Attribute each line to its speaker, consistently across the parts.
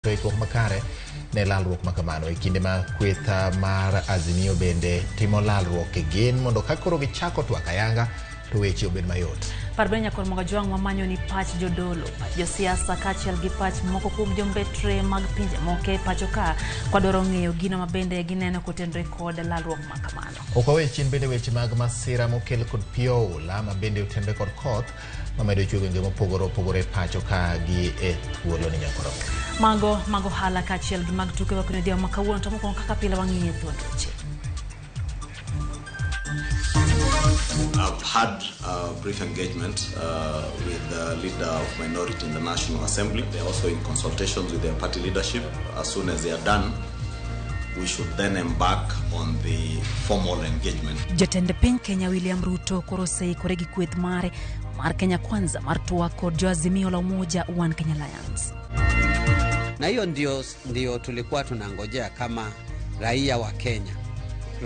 Speaker 1: Ikruok makare ne lalruok ma kamano e kinde ma kweth mar Azimio bende timo lalruok e gen mondo ka koro gichako twak ayanga to weche obed mayot.
Speaker 2: Par bende nyakwar Mogajwang' wamanyo ni pach jodolo, pach josiasa kaachiel gi pach moko kuom jombetre mag pinje moko e pacho ka kwadwaro ng'eyo gino ma bende gineno kotenore kod lalruok ma kamano.
Speaker 1: Ok wawe chien bende weche mag masira mokel kod pi oula ma bende otenore kod koth mamedo chwe gwenge mopogore opogore pacho ka gi e thuolo ni nyakwar
Speaker 2: Mago mag ohala kaachiel gi mag tuke wakonyo odhiambo ma kawuono to mokwongo kaka pile wang'iye thuond weche.
Speaker 3: I've had a brief engagement with the leader of minority in the National Assembly. They're also in consultations with their party leadership. As soon as they are done, we should then embark on the formal engagement.
Speaker 2: Jatend piny Kenya William Ruto koro oseikore gi kweth mare mar Kenya Kwanza mar twak kod jo Azimio la Umoja One Kenya Alliance.
Speaker 4: Na hiyo ndio tulikuwa tunangojea kama raia wa Kenya,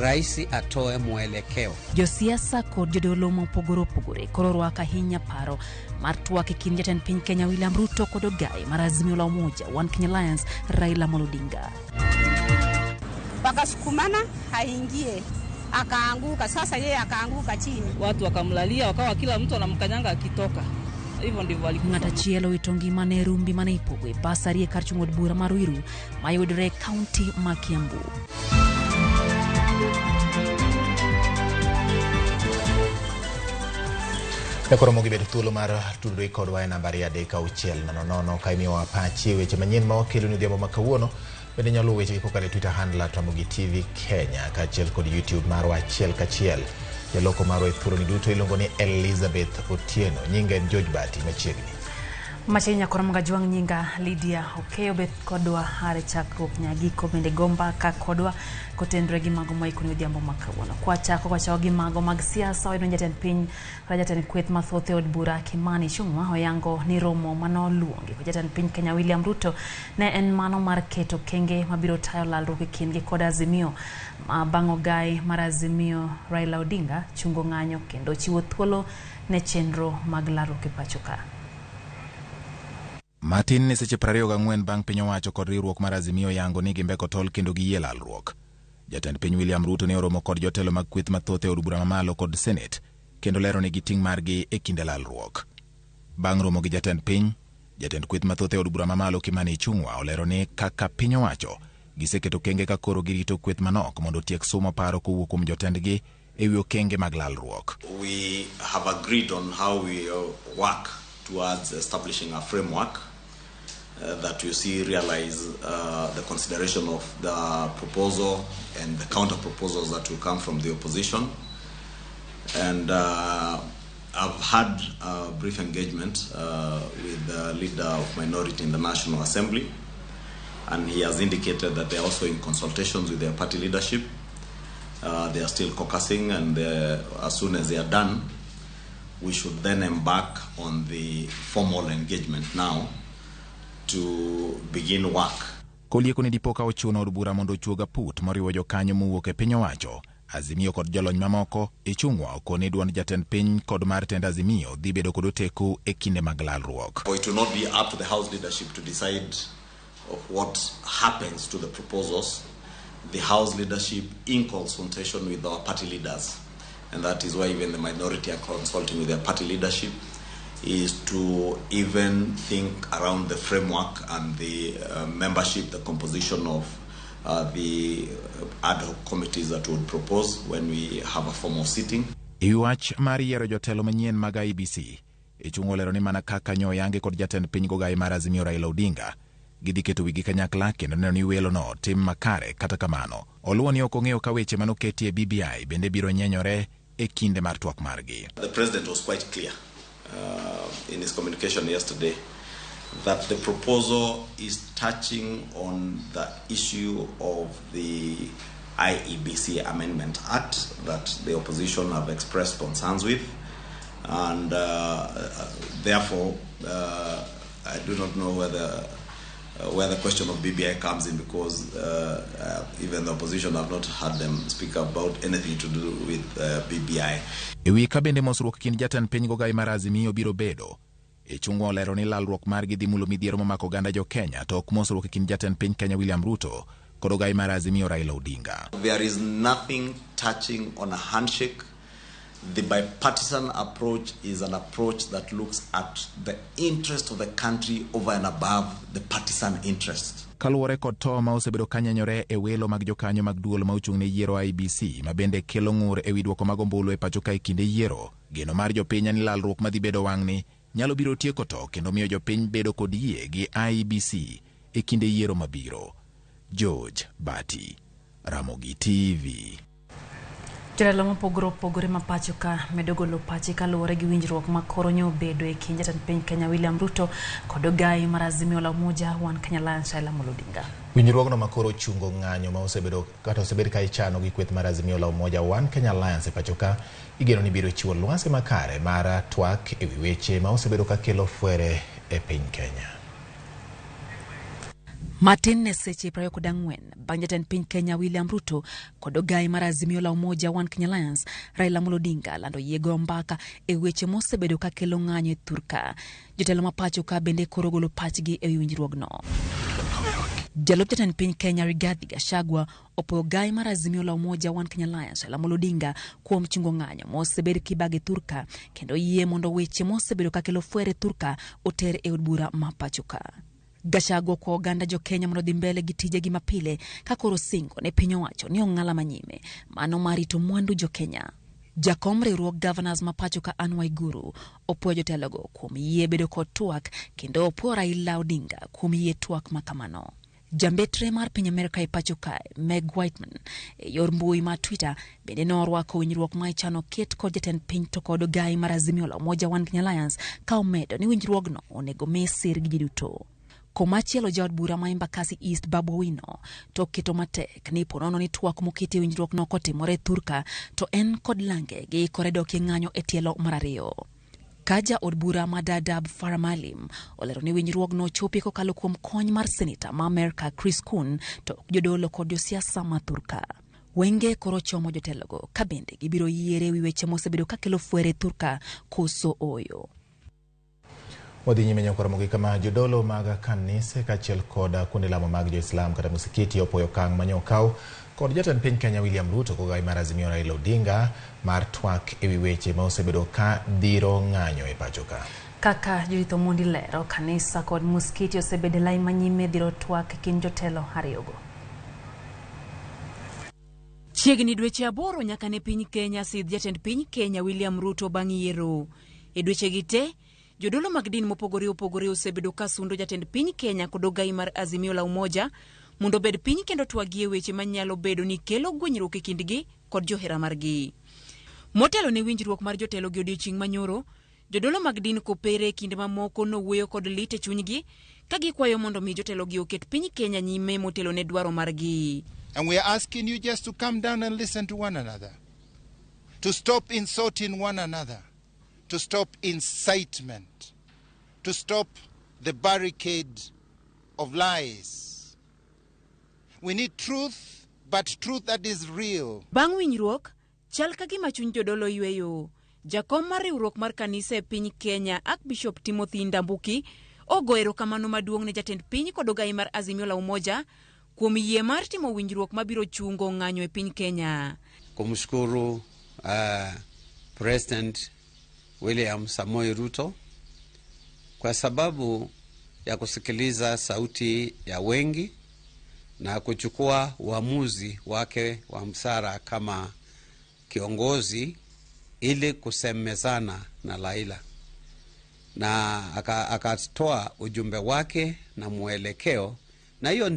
Speaker 4: rais atoe mwelekeo.
Speaker 2: Josiasa kod jodolo mopogore opogore koro orwako ahinya paro mar twak e kind jatend piny Kenya William Ruto kod ogaye mar Azimio la Umoja One Kenya Alliance Raila Amolo Odinga.
Speaker 5: Wakasukumana haingie, akaanguka. Sasa yeye akaanguka chini,
Speaker 6: watu wakamlalia, wakawa kila mtu anamkanyanga akitoka. Hivyo ndivyo alikufa.
Speaker 2: Ng'at achiel owito ngimane e rumbi mane ipogo e basari e kar chung' od bura ma Ruiru mayudore e kaunti ma Kiambu.
Speaker 1: Koro mogi bedo thuolo mar tudori kodwa e namba 23600 ka imiyowa pachi e weche manyien ma wakeloni odhiambo ma kawuono. Bende inyalo luwo wechegi kokalo e Twitter handle @Ramogi TV Kenya kaachiel kod YouTube marwa achiel kachiel. Jaloko marwa e thuoloni duto iluongo ni Elizabeth Otieno. Nyinga en George Bati machiegni.
Speaker 2: Machiegni nyakwar Mogajwang' nyinga Lydia Okeyo bet kodwa hare chakruok nyagiko bende go mbaka kodwa kotenore gi mago moikoni odhiambo ma kawuono. Kwachako kwachako gi mago mag siasa wayudo ni jatend piny kata jatend kweth mathoth e od bura Kimani Ichung'wa oyango ni romo manoluongi kod jatend piny Kenya William Ruto ne en mano mar keto okenge mabiro tayo lalruok e kindgi kod Azimio ma bang' ogai mar Azimio Raila Odinga chungo ng'anyo kendo chiwo thuolo ne chenro mag lalruok e pacho ka.
Speaker 1: Matin ne seche 24 bang' piny owacho kod riwruok mar Azimio yango ni gimbeko tol kendo giyie lalruok. Jatend piny William Ruto ne oromo kod jotelo mag kweth mathoth e od bura mamalo kod Senate kendo lero negi ting' margi e kinde lalruok. Bang' romo gi jatend piny, jatend kweth mathoth e od bura mamalo Kimani Ichung'wa olero ni kaka piny owacho giseketo okenge ka koro girito kweth manok mondo otiek sumo paro kowuok kuom jotendgi e wi okenge mag lalruok.
Speaker 3: We have agreed on how we work towards establishing a framework that you see realize the consideration of the proposal and the counter proposals that will come from the opposition. And I've had a brief engagement with the leader of minority in the National Assembly, and he has indicated that they are also in consultations with their party leadership. They are still caucusing, and as soon as they are done, we should then embark on the formal engagement now to begin work.
Speaker 1: Kolieko ni dipo ka ochuno od bura mondo ochuog aput moriwo jokanyo mowuok e piny owacho, Azimio kod jolony mamoko, Ichung'wa okoni duond jatend piny kod mar tend Azimio dhi bedo kod oteku e kinde mag lalruok.
Speaker 3: It will not be up to the House leadership to decide of what happens to the proposals. The House leadership in consultation with our party leaders, and that is why even the minority are consulting with their party leadership, is to even think around the framework and the membership, the composition of the ad hoc committees that would propose when we have a formal sitting.
Speaker 1: E wi wach mar yiero jotelo manyien mag IEBC, Ichung'wa olero ni mana kaka nyoyange kod jatend piny gogae mar Azimio Raila Odinga, gidhi keto wigi kanyakla kendo neno ni welono tim makare. Kata kamano, oluwo ni ok ong'eyo ka weche manoketi e BBI bende biro nyenyore e kinde mar twak margi.
Speaker 3: The president was quite clear in his communication yesterday that the proposal is touching on the issue of the IEBC Amendment Act that the opposition have expressed concerns with, and therefore I do not know whether where the question of BBI comes in, because even the opposition have not heard them speak about anything to do with BBI.
Speaker 1: E wi ka bende mosruok kind jatend piny gogae mar Azimio biro bedo. Ichung'wa olero ni lalruok margi dhi mulo midhiero momako oganda jo Kenya to ok mosruok e kind jatend piny Kenya William Ruto kod ogai mar Azimio Raila Odinga.
Speaker 3: There is nothing touching on a handshake. The bipartisan approach is an approach that looks at the interest of the country over and above the partisan interest.
Speaker 1: Kaluwore kod to ma osebedo kanyenyore e welo mag jokanyo mag duol ma ochung' ne yiero IEBC ma bende kelo ng'ur ewi duoko mag ombulu e pacho ka e kinde yiero, geno mar jopiny en ni lalruok madhi bedo wang'ni nyalo biro tieko to kendo miyo jopiny bedo kod yie gi IEBC e kinde yiero mabiro. George Bati, Ramogi TV.
Speaker 2: Jotelo mopogore opogore ma pacho ka medo golo pache kaluwore gi winjruok ma koro nyo obedo e kind jatend piny Kenya William Ruto kod ogai mar Azimio la Umoja One Kenya Alliance Raila Amolo Odinga.
Speaker 1: Winjruogno ma koro chungo ng'anyo ma osebedo kata osebed ka ichano gi kweth mar Azimio la Umoja One Kenya Alliance e pacho ka igeno ni biro chiwo lwasi makare mar twak ewi weche ma osebedo ka kelo fwere e piny Kenya.
Speaker 2: Matin ne seche 24 bang' jatend piny Kenya William Ruto kod ogai mar Azimio la Umoja One Kenya Alliance Raila Amolo Odinga lando yie goyo mbaka e weche mosebedo ka kelo ng'anyo e thurka. Jotelo ma pacho ka bende koro golo pachgi ewi winjruogno. Jalup jatend piny Kenya Rigathi Gachagua opuoyo ogai mar Azimio la Umoja One Kenya Alliance Raila Amolo Odinga kuom chungo ng'anyo mosebed kibage thurka kendo yie mondo weche mosebedo ka kelo fwere thurka oter e od bura ma pacho ka. Gachagua kwa oganda jo Kenya mondo dhi mbele gi tijegi mapile ka koro singo ne piny owacho ni ong'ala manyime mano mar rito mwandu jo Kenya. Jakom riwruog Governors ma pacho ka Anne Waiguru opuoyo jotelogo kuom yie bedo kod twak kendo opuoyo Raila Odinga kuom yie twak ma kamano. Jambetre mar piny Amerka e pacho kae Meg Whitman e yor mbui mar Twitter bende norwako winjruok ma ichano ket kod jatend piny to kod ogai mar Azimio la Umoja One Kenya Alliance ka omedo ni winjruogno onego mi sir gi ji duto. Komachielo jaod bura ma Embakasi East Babu Owino to keto matek ni ponono ni twak moketi e winjruok no kotimore thurka to en kod lange giikore dok e ng'anyo e tielo mar ariyo. Ka jaod bura ma Dadaab Farah Maalim olero ni winjruogno chopi kokalo kuom kony mar seneta ma Amerka Chris Coons to ok jodolo kod josiasa ma thurka. Wenge koro chomo jotelogo ka bende gibiro yiere wi weche mosebedo kakelo fwere thurka koso oyo.
Speaker 1: Wadhi nyime nyaka Ramogi kama jodolo mag kanise kaachiel kod kuonde lamo mag jo-Islam kata musikiti opuoyo okang' mane okaw kod jatend piny Kenya William Ruto kogai mar Azimio Raila Odinga mar twak ewi weche ma osebedo ka dhiro ng'anyo e pacho ka.
Speaker 2: Kaka Judith Omondi lero, kanisa kod musikiti osebedo e lai manyime dhiro twak e kind jotelo ariyogo.
Speaker 7: Chiegni dweche 8 nyaka ne piny Kenya sidh jatend piny Kenya William Ruto bang' yiero. E dwechegi te, jodolo mag din mopogore opogore osebedo ka sundo jatend piny Kenya kod ogai mar Azimio la Umoja mondo obed piny kendo twagie weche manyalo bedo ni kelo gwenyruok e kindgi kod johera margi. Motelo ne winjruok mar jotelo gi odiochieng' manyoro, jodolo mag din kopere e kinde mamoko nowuoyo kod lit e chunygi ka gikwayo mondo mi jotelo gi oket piny Kenya nyime motelo ne dwaro margi.
Speaker 8: And we are asking you just to come down and listen to one another, to stop insulting one another, to stop incitement, to stop the barricade of lies. We need truth, but truth that is real.
Speaker 7: Bang' winjruok, chal ka gima chuny jodolo yweyo. Jakom mar riwruok mar kanisa e piny Kenya, Archbishop Timothy Ndambuki, ogo erokamano maduong' ne jatend piny kod ogai mar Azimio la Umoja kuom yie mar timo winjruok mabiro chungo ng'anyo e piny Kenya.
Speaker 4: Kumshukuru President William Samoei Ruto kwa sababu ya kusikiliza sauti ya wengi na kuchukua uamuzi wake wa msara kama kiongozi ili kusemezana na Raila, na akatoa ujumbe wake na mwelekeo, na hiyo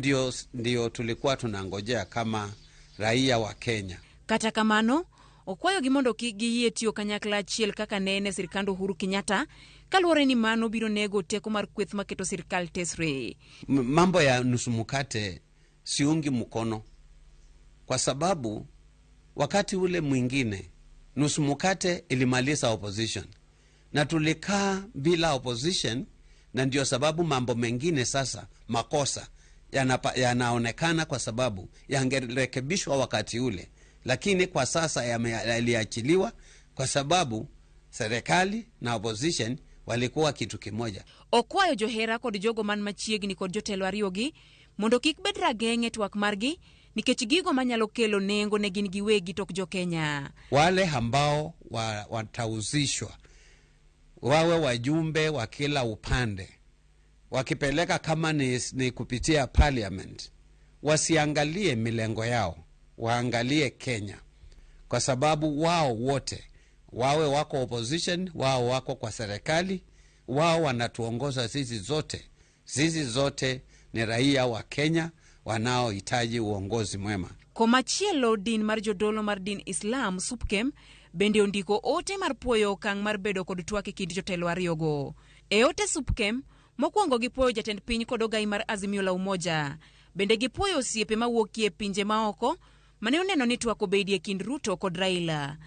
Speaker 4: ndio tulikuwa tunangojea kama raia wa Kenya.
Speaker 7: Kata kamano, okwayogi mondo kik giyie tiyo kanyakla achiel kaka ne en e sirkand Uhuru Kenyatta, kaluwore ni mano biro nego teko mar kweth maketo sirkal tesre.
Speaker 4: Mambo ya nusu mkate siungi mkono, kwa sababu wakati ule mwingine nusu mkate ilimaliza opposition na tulikaa bila opposition, na ndio sababu mambo mengine sasa makosa yanaonekana kwa sababu yangerekebishwa wakati ule, lakini kwa sasa yaliachiliwa kwa sababu serikali na opposition Walikuwa kitu kimoja.
Speaker 7: Okwayo johera kod jogo man machiegni kod jotelo ariyogi mondo kik bed rageng' e twak margi nikech gigo manyalo kelo nengo ne gin giwegi tok jo-Kenya.
Speaker 4: Wale ambao watahusishwa wawe wajumbe wa kila upande, wakipeleka kama ni kupitia parliament, wasiangalie milengo yao, waangalie Kenya, kwa sababu wao wote wawe wako opposition, wao wako kwa serikali, wao wanatuongoza sisi zote. Sisi zote ni raia wa Kenya wanaohitaji uongozi mwema.
Speaker 7: Komachielo, din mar jodolo mar din Islam Supkem bende ondiko ote mar puoyo okang' mar bedo kod twak e kind jotelo ariyogo. E ote Supkem, mokwongo gipuoyo jatend piny kod ogai mar Azimio la Umoja. Bende gipuoyo osiepe mawuokie pinje maoko mane oneno ni twak obedie kind Ruto kod Raila.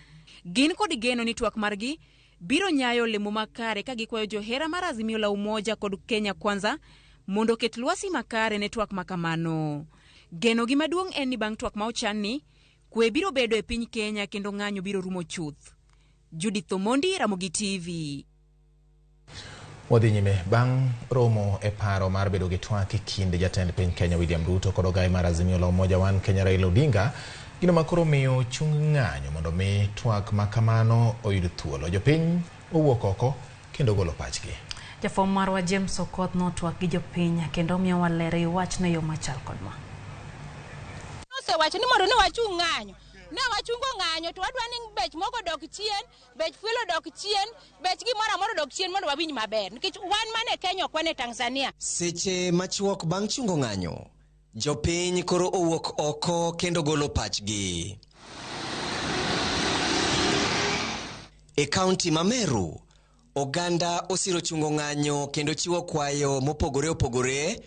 Speaker 7: Gin kod geno ni twak margi biro nyayo olemo makare ka gikwayo johera mar Azimio la Umoja kod Kenya Kwanza mondo oket lwasi makare ne twak makamano. Genogi maduong' en ni bang' twak ma ochanni, kwe biro bedo e piny Kenya kendo ng'anyo biro rumo chuth. Judith Omondi, Ramogi TV.
Speaker 1: Wadhi nyime bang' romo e paro mar bedo gi twak e kind jatend piny Kenya William Ruto kod ogai mar Azimio la Umoja One Kenya Raila Odinga, gino ma koro miyo chung ng'anyo mondo mi twak ma kamano oyud thuolo. Jopiny owuok oko kendo golo pachgi.
Speaker 2: Jafwambo marwa James Okoth notwak gi jopiny kendo miyowa ler e wachno e yo machal kod ma.
Speaker 5: Osewacho ni mondo ne wachung ng'anyo. Ne wachungo ng'anyo to wadwa ni bech moko dok chien, bech fuel odok chien, bech gimoro amora odok chien mondo wawinj maber. Nikech wan mana e Kenya ok wan e Tanzania.
Speaker 9: Seche machuok bang' chungo ng'anyo, jopiny koro owuok oko kendo golo pachgi. E kaunti ma Meru, oganda osiro chungo ng'anyo kendo chiwo kwayo mopogore opogore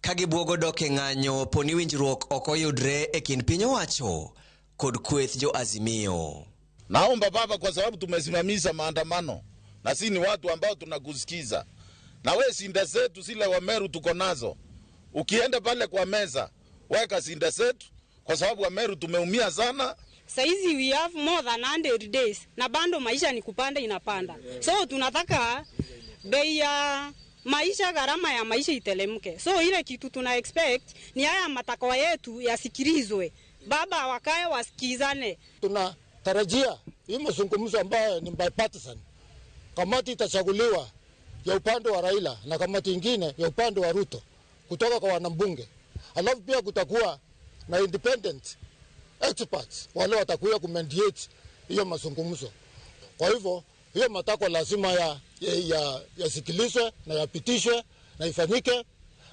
Speaker 9: ka gibuogo dok e ng'anyo poni winjruok ok oyudre e kind piny owacho kod kweth jo Azimio.
Speaker 10: Naomba baba, kwa sababu tumesimamisha maandamano na si ni watu ambao tunakusikiza, na we sinda zetu zile wa Meru tuko nazo, ukienda pale kwa meza weka sinda zetu, kwa sababu wa Meru tumeumia sana.
Speaker 11: Saizi we have more than 100 days na bando maisha ni kupanda inapanda. So tunataka bei ya maisha, gharama ya maisha itelemke. So ile kitu tuna expect ni haya matakwa yetu yasikilizwe. Baba wakae wasikizane.
Speaker 12: Tunatarajia hii mazungumzo ambayo ni bipartisan. Kamati itachaguliwa ya upande wa Raila na kamati nyingine ya upande wa Ruto kutoka kwa wanambunge. Alafu pia kutakuwa na independent experts wale watakuja kumediate hiyo mazungumzo. Kwa hivyo hiyo matakwa lazima yasikilizwe na yapitishwe na ifanyike,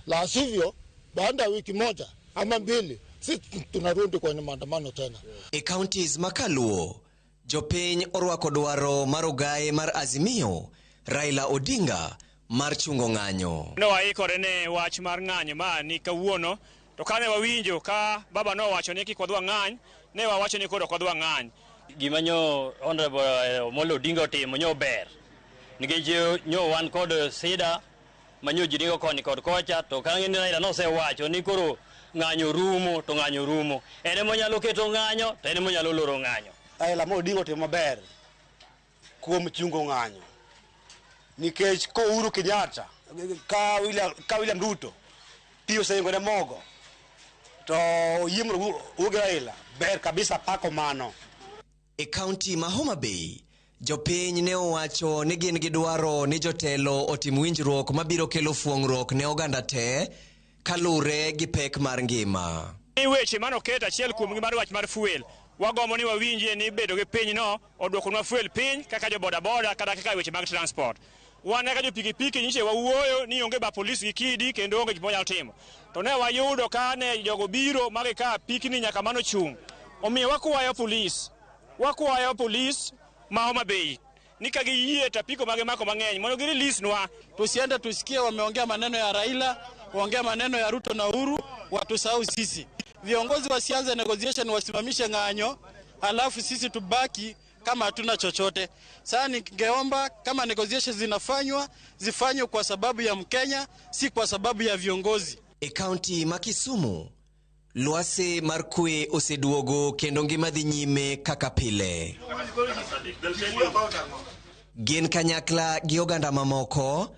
Speaker 12: la sivyo baada ya wiki moja ama mbili sisi tunarudi kwenye maandamano tena.
Speaker 9: E counties makaluo, jopiny orwako dwaro mar ogaye mar Azimio Raila Odinga mar chungo ng'anyo.
Speaker 13: Ne waikore ne wach mar ng'anyo ma ni kawuono, to kane wawinjo ka baba nowacho ni kik wadwa ng'any, ne wawacho ni koro ok wadwa ng'any.
Speaker 14: Gima nyo Honorable Omolo Odinga otimo nyo ber, nikech nyo wan kod sida ma nyo ji ringo koni kod kocha, to ka ng'eni Raila nosewacho ni koro ng'anyo rumo to ng'anyo rumo. En ema onyalo keto ng'anyo to en ema onyalo loro ng'anyo.
Speaker 15: Raila Amolo Odinga otimo maber kuom chungo ng'anyo, nikech ko Uhuru Kenyatta ka William Ruto tiyo osengo ne mogo to oyie mondo owuog gi Raila, ber kabisa pako mano.
Speaker 9: E kaunti ma Homa Bay, jopiny ne owacho ni gin gi dwaro ni jotelo otim winjruok mabiro kelo fuong'ruok ne oganda te kalure gi pek mar ngima.
Speaker 13: Ni weche manoket achiel kuomgi mar wach mar fuel, wagombo ni wawinjie ni bedo gi piny no oduokonwa fuel piny kaka jo boda boda kata kaka weche mag transport. Wan kaka jo pikipiki nyiche wawuoyo ni onge ba polisi gi kidi kendo onge gima wanyalo timo. To ne wayudo ka ne jogo biro ma gikawo pikni nyaka mano chung'. Omiyo wakwayo polis, wakwayo polis ma Homa Bay ni ka giyie to apiko mage mako mang'eny mondo gi-release nwa.
Speaker 16: Tusiende tusikie wameongea maneno ya Raila, waongea maneno ya Ruto na Uhuru, watusahau sisi. Viongozi wasianze negotiation, wasimamishe ng'anyo, alafu sisi tubaki kama hatuna chochote. Sasa ningeomba kama negotiations zinafanywa, zifanywe kwa sababu ya Mkenya, si kwa sababu ya viongozi.
Speaker 9: E kaunti ma Kisumu, lwasi mar kwe oseduogo kendo ngima dhi nyime kaka pile. Gin kanyakla gi oganda mamoko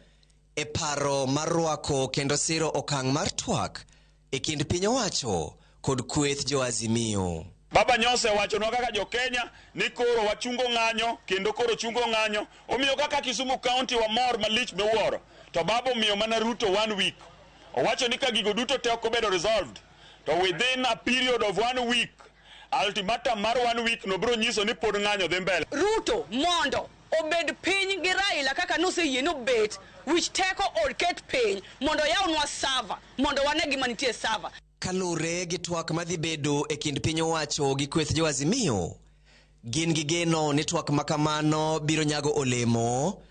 Speaker 9: e paro mar rwako kendo siro okang' mar twak e kind piny owacho kod kweth jo Azimio.
Speaker 17: Baba Nyose wachonwa kaka jo Kenya ni koro wachungo ng'anyo kendo koro chungo ng'anyo. Omiyo kaka Kisumu County wamor malich miwuoro. To baba omiyo mana Ruto 1 week. Owacho ni ka gigo duto te ok obedo resolved, to within a period of 1 week, ultimatum mar 1 week no biro nyiso ni pod ng'anyo dhi mbele.
Speaker 18: Ruto mondo obed piny gi Raila kaka noseyie nobet wich teko oket piny mondo oyawnwa sava mondo wane gima nitie sava.
Speaker 9: Kalure gi twak madhi bedo e kind piny owacho gi kweth jo Azimio, gin gi geno ni twak makamano biro nyago olemo,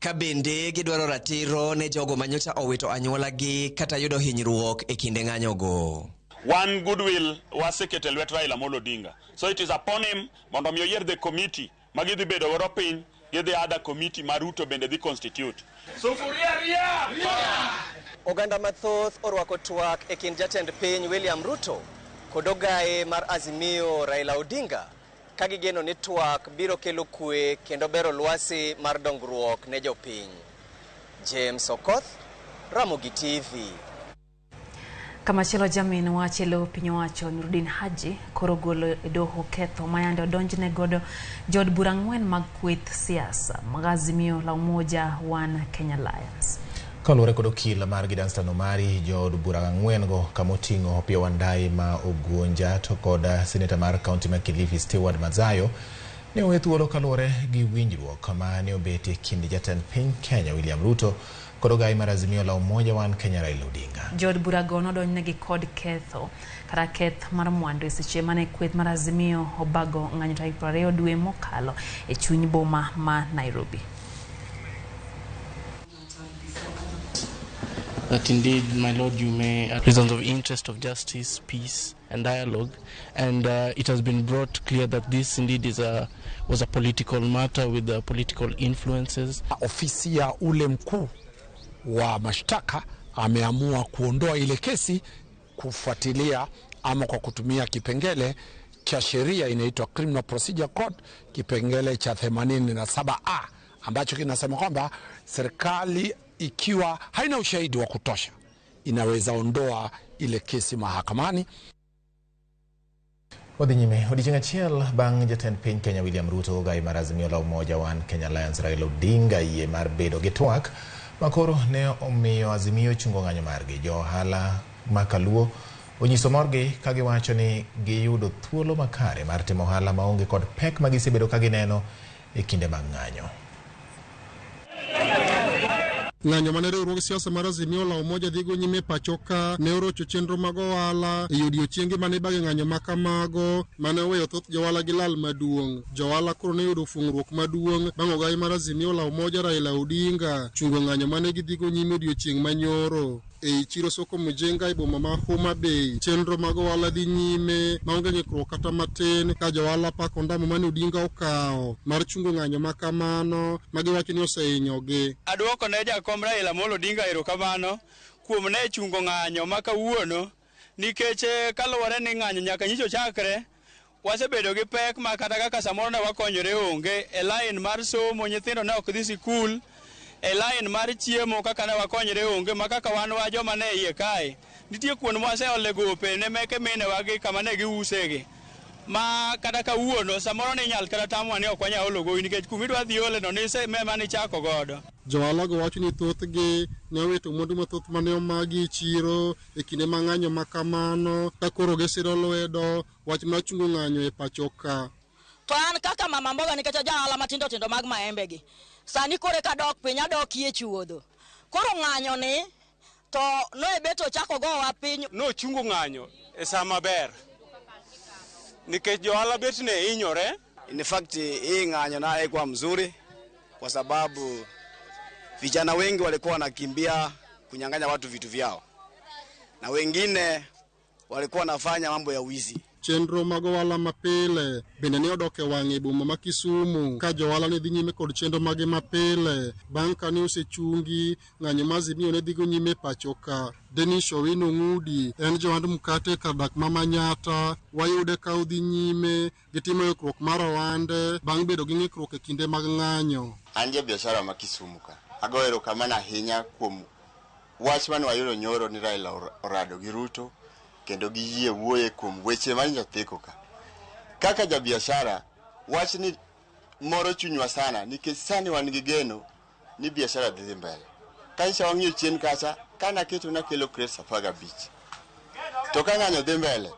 Speaker 9: ka bende gidwaro ratiro ne jogo manyocha owito anyuolagi kata yudo hinyruok e kinde ng'anyogo.
Speaker 17: One goodwill waseketo e lwet Raila Amolo Odinga. So it is upon him mondo mi oyier the committee ma gidhi bedo godo piny gi the other committee ma Ruto bende dhi constitute. Sufuria ria!
Speaker 9: Oganda mathoth orwako twak e kind jatend piny William Ruto kod ogaye mar Azimio Raila Odinga ka gigeno ni twak biro kelo kwe kendo bero lwasi mar dongruok ne jopiny. James Okoth, Ramogi TV.
Speaker 2: Kamachielo jamin wach e lo piny owacho Nurdin Haji koro golo e doho ketho mayande odonjne godo jood bura 4 mag kweth siasa mag Azimio la Umoja One Kenya Alliance.
Speaker 1: Kaluwore kod okil margi Danstan Omari, jood bura 4 go kamoting'o Opiyo Wandayi ma Ogunja to kod seneta mar kaunti ma Kilifi Stewart Madzayo ne owe thuolo kaluwore gi winjruok ma ne obetie e kind jatend piny Kenya William Ruto kod ogayi mar Azimio la Umoja One Kenya Raila Odinga.
Speaker 2: Jood burago nodonjnegi kod ketho kata keth mar mwandu e seche mane kweth mar Azimio obago ng'anyo tarik 20 dwe mokalo e chuny boma ma Nairobi.
Speaker 19: That indeed, my lord, you may, reasons of interest of justice, peace and dialogue, and it has been brought clear that this indeed was a political matter with the political influences.
Speaker 20: Ofisi ya ule mkuu wa mashtaka ameamua kuondoa ile kesi kufuatilia ama kwa kutumia kipengele cha sheria inaitwa Criminal Procedure Code, kipengele cha 87A ambacho kinasema kwamba serikali ikiwa haina ushahidi wa kutosha inaweza ondoa ile kesi mahakamani.
Speaker 1: Wadhi nyime odiechieng' achiel bang' jatend piny Kenya William Ruto ogayi mar Azimio la Umoja One Kenya Alliance Raila Odinga yie mar bedo gi twak makoro ne omiyo Azimio chungo ng'anyo margi. Jo ohala ma Kaluo onyiso morgi ka giwacho ni giyudo thuolo makare mar timo ohala maonge kod pek ma gisebedo ka gineno e kinde mag ng'anyo.
Speaker 21: Ng'anyo mane riwruog siasa mar Azimio la Umoja dhigo nyime pacho ka ne orocho chenro mag ohala e odiechienge mane ibage ng'anyo ma kamago mane oweyo thoth johala gi lal maduong'. Johala koro ne oyudo fung'ruok maduong' bang' ogayi mar Azimio la Umoja Raila Odinga chungo ng'anyo mane gidhigo nyime odiechieng' manyoro. Ei chiro Soko Mujinga e boma ma Homa Bay, chenro mag ohala dhi nyime maonge ng'ikruok kata matin ka johala pako ndamo mane Odinga okawo mar chungo ng'anyo ma kamano ma giwacho ni osehinyogi.
Speaker 22: Aduoko ne jakom Raila Amolo Odinga erokamano kuom ne chungo ng'anyo ma kawuono nikech kaluwore ni ng'anyo nyaka nyicho chakre wasebedo gi pek ma kata kaka samoro ne wakonyore onge e line mar somo, nyithindo ne ok dhi sikul, e line mar chiemo kaka ne wakonyre onge ma kaka wan wa joma ne iye kae nitie kuond mwaseole gope ne meke minewa gi kama ne giusegi ma kata kawuono samoro ne inyal kata tamwa ni ok wanyal olo gowi nikech kumidwa dhi ole no nise mema nichako godo.
Speaker 21: Johala go wacho ni thothgi ne owito mwandu mathoth mane omagi e chiro e kinde ma ng'anyo ma kamano ka koro gisiro lwedo wach mar chungo ng'anyo e pacho ka.
Speaker 23: To an kaka mama mboga nikech ajahala matindo tindo mag maembe gi sani kore kadok piny adokie chuodho. Koro ng'anyo ni to noebet ochako gowa piny.
Speaker 24: Nochungo ng'anyo e saa maber nikech johala bet ne hinyore.
Speaker 25: In fact hii ng'anyo na haikuwa mzuri kwa sababu vijana wengi walikuwa wanakimbia kunyang'anya watu vitu vyao na wengine walikuwa wanafanya mambo ya wizi.
Speaker 21: Chenro mag ohala mapile bende ne odok e wang'e e boma ma Kisumu ka johala ne dhi nyime kod chenro mage mapile bang' ka ne osechungi ng'anyo ma Azimio ne dhigo nyime e pacho ka. Dennis Owino Ng'udi en johand mkate kar dak ma Manyata wayude ka odhi nyime gi timo ikruok mar ohande bang' bedo gi ng'ikruok e kinde mag ng'anyo.
Speaker 3: An ja biashara ma Kisumu ka. Agoyo erokamano ahinya kuom wach mane wayudo nyoro ni Raila orado gi Ruto kendo giyie wuoye kuom weche ma nyocha theko ka. Kaka ja biashara, wach ni moro chunywa sana nikech sani wan gi geno ni biashara dhi mbele. Kanisa wang'iyo chien kacha, kana keto nakelo crates 15. To ka ng'anyo dhi mbele,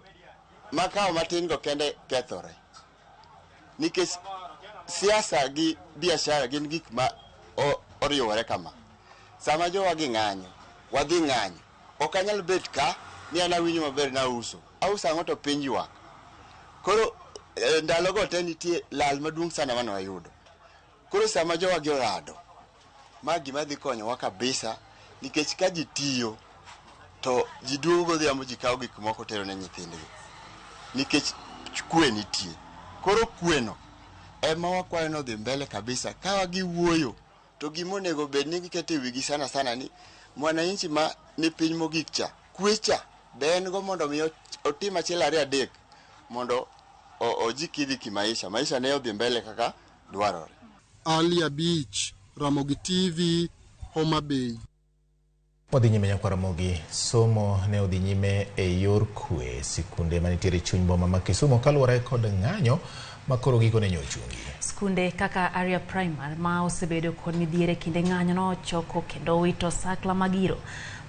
Speaker 3: makao matin go kende kethore. Nikech siasa gi biashara gin gik ma oriwore kama. Sama jowa gi ng'anyo, wadhi ng'anyo. Ok anyal bet ka ni an awinjo maber na auso. Auso ang'o to piny ywak. Koro ndalogo te nitie lal maduong' sana mane wayudo. Koro sama jowa gi orado, ma gima dhi konyowa kabisa nikech ka ji tiyo to ji duogo godhiambo ji kawo gik moko tero ne nyithindgi nikech kwe nitie. Koro kweno ema wakwayo ni odhi mbele kabisa ka giwuoyo to gima onego bed ni giketo e wigi sana sana ni mwananchi ma ni piny mogik cha kwe cha be en go mondo mi otim achiel ariyo adek mondo ojikidhi kimaisha maisha ne odhi mbele kaka dwarore.
Speaker 21: Ali Abich, Ramogi TV, Homa Bay.
Speaker 1: Wadhi nyime nyakwa Ramogi, somo ne odhi nyime e yor kwe sikunde manitiere chuny boma ma Kisumu kaluwore kod ng'anyo ma koro gikone nyochungi.
Speaker 2: Skunde kaka Area Primary ma osebedo kod midhiero e kinde ng'anyo nochoko kendo wito sakla magiro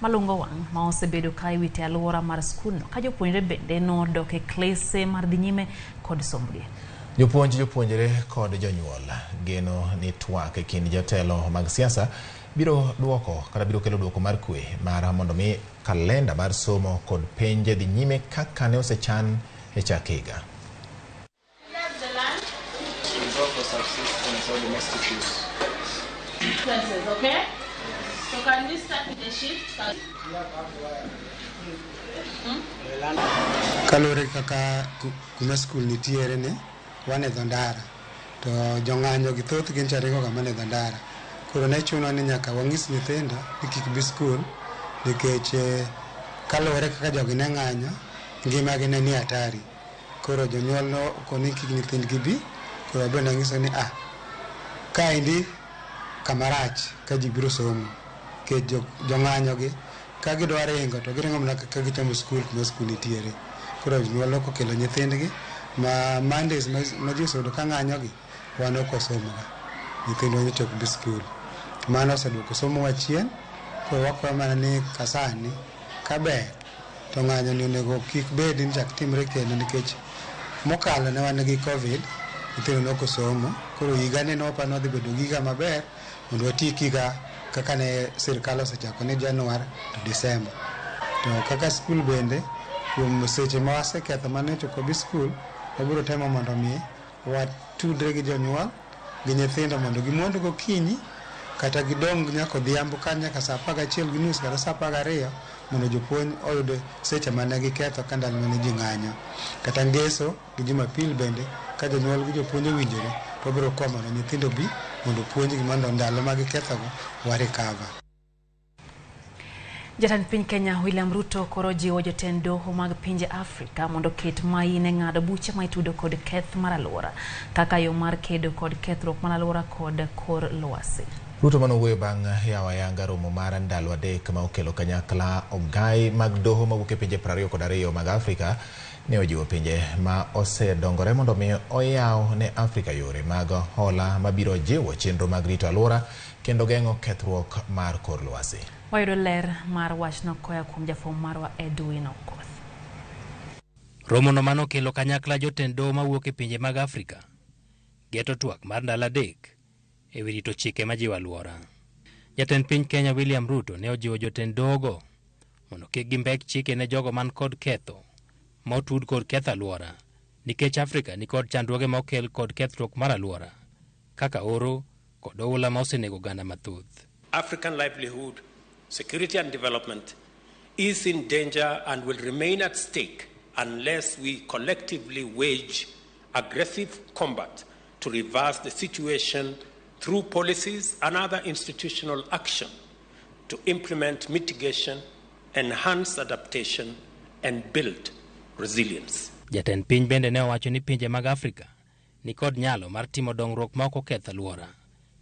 Speaker 2: malungo wang' ma osebedo ka iwito e alwora mar skundno ka jopuonjre bende nodok e klese mar dhi nyime kod sombgi.
Speaker 1: Jopuonj, jopuonjre kod jonyuol geno ni twak e kind jotelo mag siasa biro duoko kata biro kelo duoko mar kwe mar mondo mi kalenda mar somo kod penj dhi nyime kaka ne osechan e chak higa.
Speaker 4: Okay? So can we start with the shift?
Speaker 6: Kaluwore kaka kuma skul nitiere ni wan e dho ndara to jong'anyo gi thoth gin charingo ga mana e dho ndara. Koro ne chuno ni nyaka wang'is nyithindo ni kik bi skul nikech kaluwore kaka jogi ne ng'anyo, ngimagi ne ni hatari. Koro jonyuol nokoni kik nyithindgi bi, koro abende ang'iso ni kaendi kamarach ka ji biro somo nikech jong'anyo gi ka gidwa ringo to giringo mana ka gichomo skul kuma skul nitiere. Koro jonyuol okelo nyithindgi ma Mondays ma ji oseyudo ka ng'anyo gi wan ok wasomoga, nyithindwa nyocha ok bi skul. Mano oseduoko somo wa chien. Koro wakwayo mana ni kasani kaber to ng'anyo ni onego kik bed ni chak timre kendo nikech mokalo ne wan gi COVID, nyithindo ne ok osomo. Koro higani ne waparo ni wadhi bedo gi higa maber mondo watiek higa kaka ne sirikal osechako ni Januar to Disemba. To kaka skul bende kuom seche ma waseketho mane ok wabi skul, wabiro temo mondo mi watudre gi jonyuol gi nyithindo mondo gimond gokinyi kata gidong nyaka odhiambo ka nyaka saa 11:30 kata saa 12 mondo jopuonj oyud seche mane giketho ka ndalo mane ji ng'anyo. Kata ngeso gi Jumapil bende ka jonyuol gi jopuonj owinjore to wabiro kwayo mondo nyithindo bi mondo opuonjgi mondo ndalo ma gikethogo wa recover.
Speaker 2: Jatend piny Kenya William Ruto koro jiwo jotend doho mag pinje Afrika mondo oket main e ng'ado buche ma itudo kod keth mar alwora kaka yo mar kedo kod kethruok mar alwora kod kor lwasi.
Speaker 1: Ruto manowuoyo bang' yawo ayanga romo mar ndalo 3 ma okelo kanyakla ogai mag doho mawuok e pinje 22 mag Afrika ne ojiwo pinje ma osedongore mondo mi oyaw ne Afrika yore mag hola mabiro jiwo chenro mag rito alwora kendo geng'o kethruok mar kor lwasi.
Speaker 2: Wayudo ler mar wachno koa kuom jafwambo marwa Edwin Okoth.
Speaker 7: Romono manokelo kanyakla jotend doho mawuok e pinje mag Afrika geto twak mar ndalo 3 e wi rito chike majiwo alwora. Jatend piny Kenya William Ruto ne ojiwo jotend dohogo mondo kik gimbek chike ne jogo man kod ketho ma otud kod ketho alwora nikech Afrika ni kod chandruoge ma okel kod kethruok mar alwora kaka oro kod oula ma osenego oganda mathoth.
Speaker 8: African livelihood, security and development is in danger and will remain at stake
Speaker 5: unless we collectively wage aggressive combat to reverse the situation through policies and other institutional action to implement mitigation, enhance adaptation, and build resilience.
Speaker 7: Jatend piny bende ne owacho ni pinje mag Afrika ni kod nyalo mar timo dongruok ma ok oketh alwora,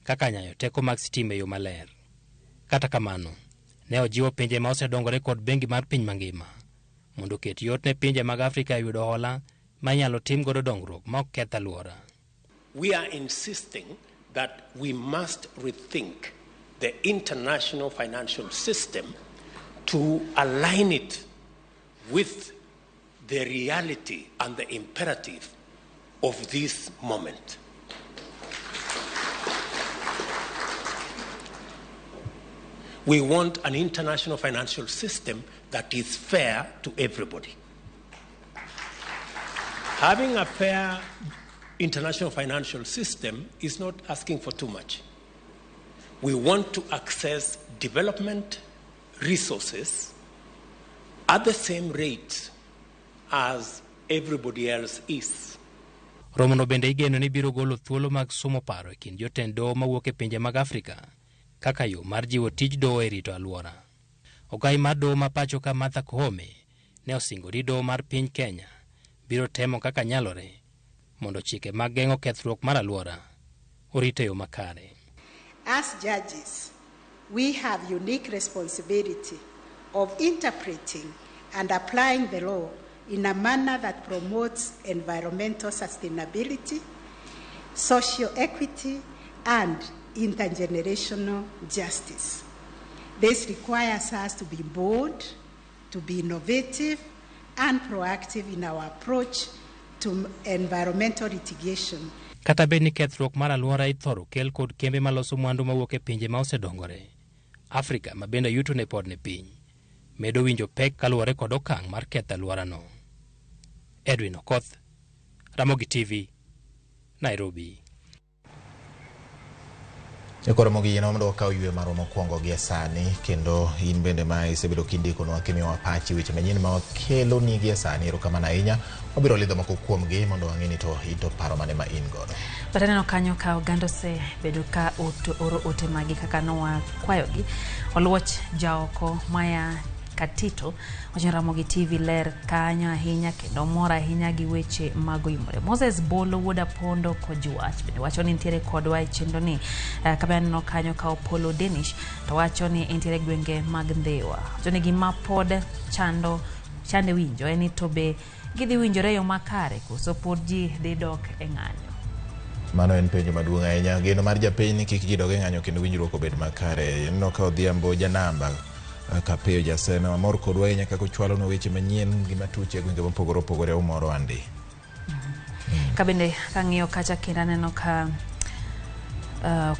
Speaker 7: kaka nyayo teko mag sitima e yo maler. Kata kamano, ne ojiwo pinje ma osedongore kod bengi mar piny mangima mondo oket yot ne pinje mag Afrika e yudo hola ma inyalo tim godo dongruok ma ok keth alwora.
Speaker 5: We are insisting that we must rethink the international financial system to align it with the reality and the imperative of this moment. We want an international financial system that is fair to everybody. Having a fair international financial system is not asking for too much. We want to access development resources at the same rate as everybody else is.
Speaker 7: Romono bende igeno ni biro golo thuolo mag somo paro e kind jotend doho mawuok e pinje mag Afrika kaka yo mar jiwo tij doho e rito alwora. Ogai mar doho ma pacho ka Martha Koome ne osingo ni doho mar piny Kenya biro temo kaka nyalore mondo chike mag geng'o kethruok mar alwora orit e yo makare.
Speaker 8: As judges, we have unique responsibility of interpreting and applying the law in a manner that promotes environmental sustainability, social equity, and intergenerational justice. This requires us to be bold, to be innovative, and proactive in our approach to environmental litigation.
Speaker 7: Kata bed ni kethruok mar alwora ithoro kel kod kembe maloso mwandu mawuok e pinje ma osedongore, Afrika ma bende yutone pod ni piny, medo winjo pek kaluwore kod okang' mar ketho alworano. Edwin Okoth, Ramogi TV, Nairobi.
Speaker 1: Koro mogi yien mondo wakaw yweyo marwa mokwongo gi e sani, kendo in bende ma isebedo kindikonwa kimiyowa pachi weche manyien ma wakeloni gi e sani, erokamano ahinya. Wabiro lidho moko kuomgi mondo wang'e ni to in to paro mane ma in godo.
Speaker 2: But aneno kanyo ka oganda osebedo ka oro ote magi kaka nowakwayogi. Oluoch jaoko maya Katito wacho Ramogi TV ler kanyo ahinya kendo mor ahinya gi weche mag oimore. Moses Bolo wuod Apondo Kojuach bende wacho ni nitiere kodwa e chenro ni. Kabe aneno kanyo ka Opolo Danish to wacho ni entiere gwenge mag Ndhiwa. Wacho ni gima pod chande winjo en ni to be gidhi winjore e yo makare koso pod ji dhi dok e ng'anyo.
Speaker 1: Mano en penjo maduong' ahinya. Geno mar japiny ni kik ji dog e ng'anyo kendo winjruok obed makare. Ineno ka Odhiambo Janamba Kapeyo Jaseme mamor kodwa ahinya kaka ochwalonwa weche manyien gi matuch e gwenge mopogore opogore umoro andi.
Speaker 2: Ka bende kang'iyo kacha kendo aneno ka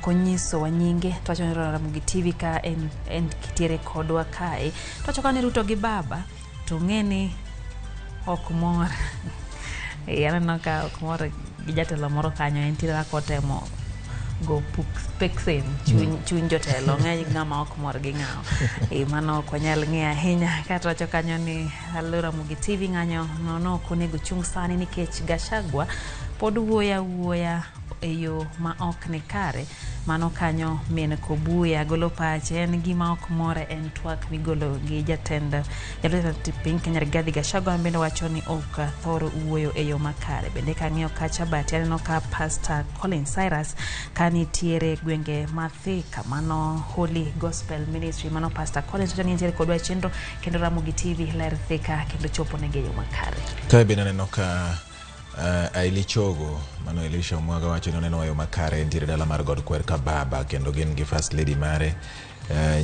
Speaker 2: konyisowa nyinge to wacho ni Ramogi TV ka en kitiere kodwa kae to wacho ka ni Ruto gi baba to ng'e ni ok mor. Aneno ka ok mor gi jatelo moro kanyo entiere kaka otemo go peksen chuny jotelo ng'e ng'ama ok mor gi ng'awa. Mano ok wanyal ng'eyo ahinya. Kato wacho kanyo ni Ramogi TV ng'anyo nono ok onego chung' sani nikech Gachagua pod wuoyo awuoya e yo ma ok ni kare. Mano kanyo min Kobuya golo pache en gima ok more en twak migolo gi jatend piny Kenya Rigathi Gachagua bende wacho ni ok thor wuoyo e yo makare. Bende kang'iyo kacha bati aneno ka Pastor Colin Cyrus ka nitiere gwenge ma Thika mano Holy Gospel Ministry mano Pastor Colin wacho ni nitiere kodwa e chenro kendo Ramogi TV ler Thika kendo chopo negi e yo makare.
Speaker 1: Kae bende aneno ka Aili Chogo mano Elisha Omwaga wacho ni oneno yo makare nitiere dala mar God Kwer ka baba kendo gin gi first lady mare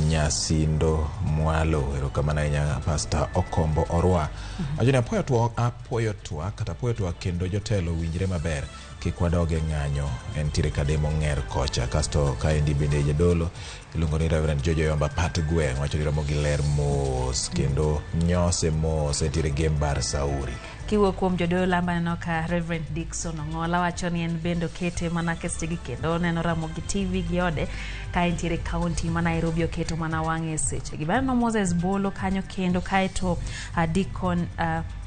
Speaker 1: Nyasindo Mwalo. Erokamano ahinya Pastor Okombo Orwa. Wacho ni apuoyo twak kendo jotelo winjre maber kik wadog e ng'anyo. Entiere Kademo Ng'er kocha. Kasto kaendi bende jadolo iluongo ni Reverend Jojo Yomba Pat Gweng' wacho ni Ramogi ler mos kendo nyose mos entiere Gembar Sauri.
Speaker 2: Kiwuok kuom jodolo maneno ka Reverend Dickson Ong'ola wacho ni en bende okete mana kesegi kendo oneno Ramogi TV gi ode ka entiere kaunti ma Nairobi oketo mana wang'e e sechegi. Baneno Moses Bolo kanyo kendo kaeto Deacon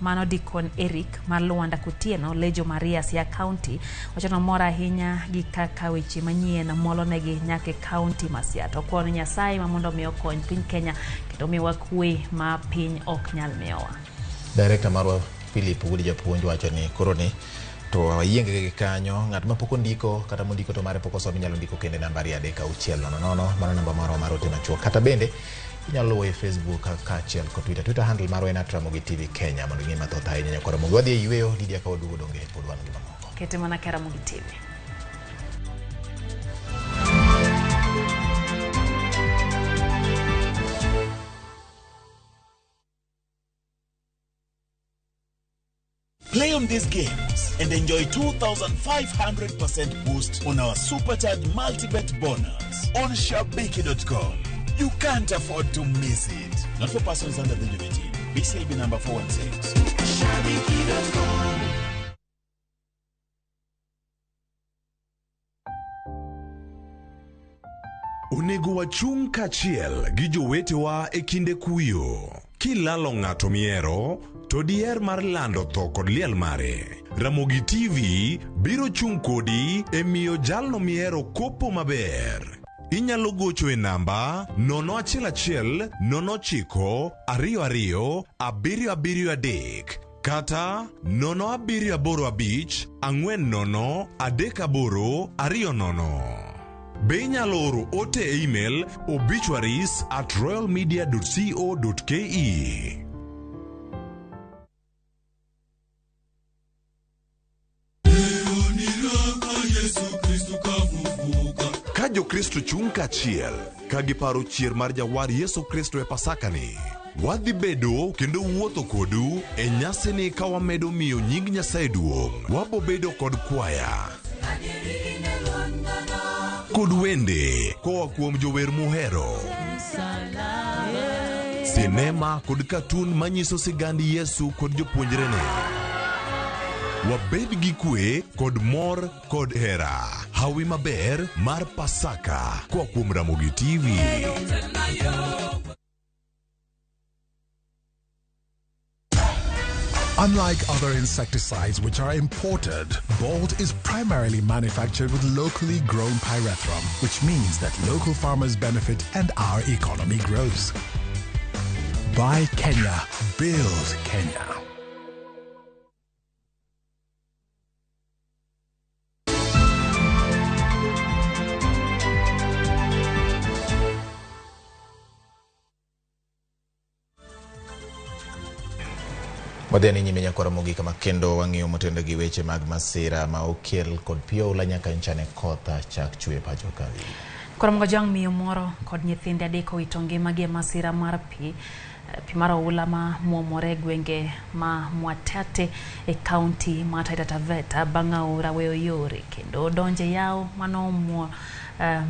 Speaker 2: mano Deacon Eric mar Luanda Kutieno Lejo Maria Siaya County wacho ni omor ahinya gi kaka weche manyien molonegi nyaka e kaunti ma Siaya. To okwayo ni Nyasaye ma mondo mi okony piny Kenya kendo miwa kwe ma piny ok nyal miyowa.
Speaker 1: Director marwa Philip Wuod Japuonj wacho ni koro ni to wayienge gi kanyo ng'at ma pok ondiko kata mondiko to mare pok osomo inyalo ndiko kende namba 23600 mano namba marwa mar ote machuok kata bende inyalo luwo e Facebook kaachiel kod Twitter. Twitter handle marwa en @Ramogi TV Kenya mondo ing'e mathoth ahinya nyakwa Ramogi. Wadhi e yweyo Lydia ka waduogo donge pod wan gi mamoko.
Speaker 2: Kete mana ka Ramogi TV.
Speaker 10: Play on these games and enjoy 2,500% boost on our Supercharged Multibet bonus on Shabiki.com. You can't afford to miss it. Not for persons under the age of 18. BCLB number 416.
Speaker 11: Shabiki.com.
Speaker 12: Onego wachung' kaachiel gi jowetewa e kinde kuyo. Kilalo ng'ato mihero, to diher mar lando tho kod liel mare. Ramogi TV biro chung' kodi e miyo jalno mihero kopo maber. Inyalo gocho e namba 011 09 22 773 kata 0785 40 38 20. Be inyalo oro ote e email obituaries@royalmedia.co.ke. Ka Jokristo chung' kaachiel ka giparo chier mar jawar Yesu Kristo e Pasakani, wadhi bedo kendo wuotho kodu e nyasini ka wamedo miyo nying Nyasaye duong'. Wabobedo kod kwaya kod wende koa kuom jower muhero, sinema kod katun manyiso sigand Yesu kod jopuonjrene. Wabed gi kwe kod mor kod hera. Hawi maber mar Pasaka koa kuom Ramogi TV.
Speaker 14: Unlike other insecticides which are imported, Bolt is primarily manufactured with locally grown pyrethrum, which means that local farmers benefit and our economy grows. Buy Kenya, build Kenya.
Speaker 1: Wadhi ane nyime nyakwa Ramogi kama kendo wang'iyo motendo gi weche mag masira ma okel kod pi oula nyaka nchane koth chak chwe pacho ka.
Speaker 2: Koro Jwang' miyo moro kod nyithinde adek owito ngimagi e masira mar pi mar oula ma muomore e gwenge ma Mwatate e kaunti ma Taita Taveta bang' aora weyo yore kendo donje yawo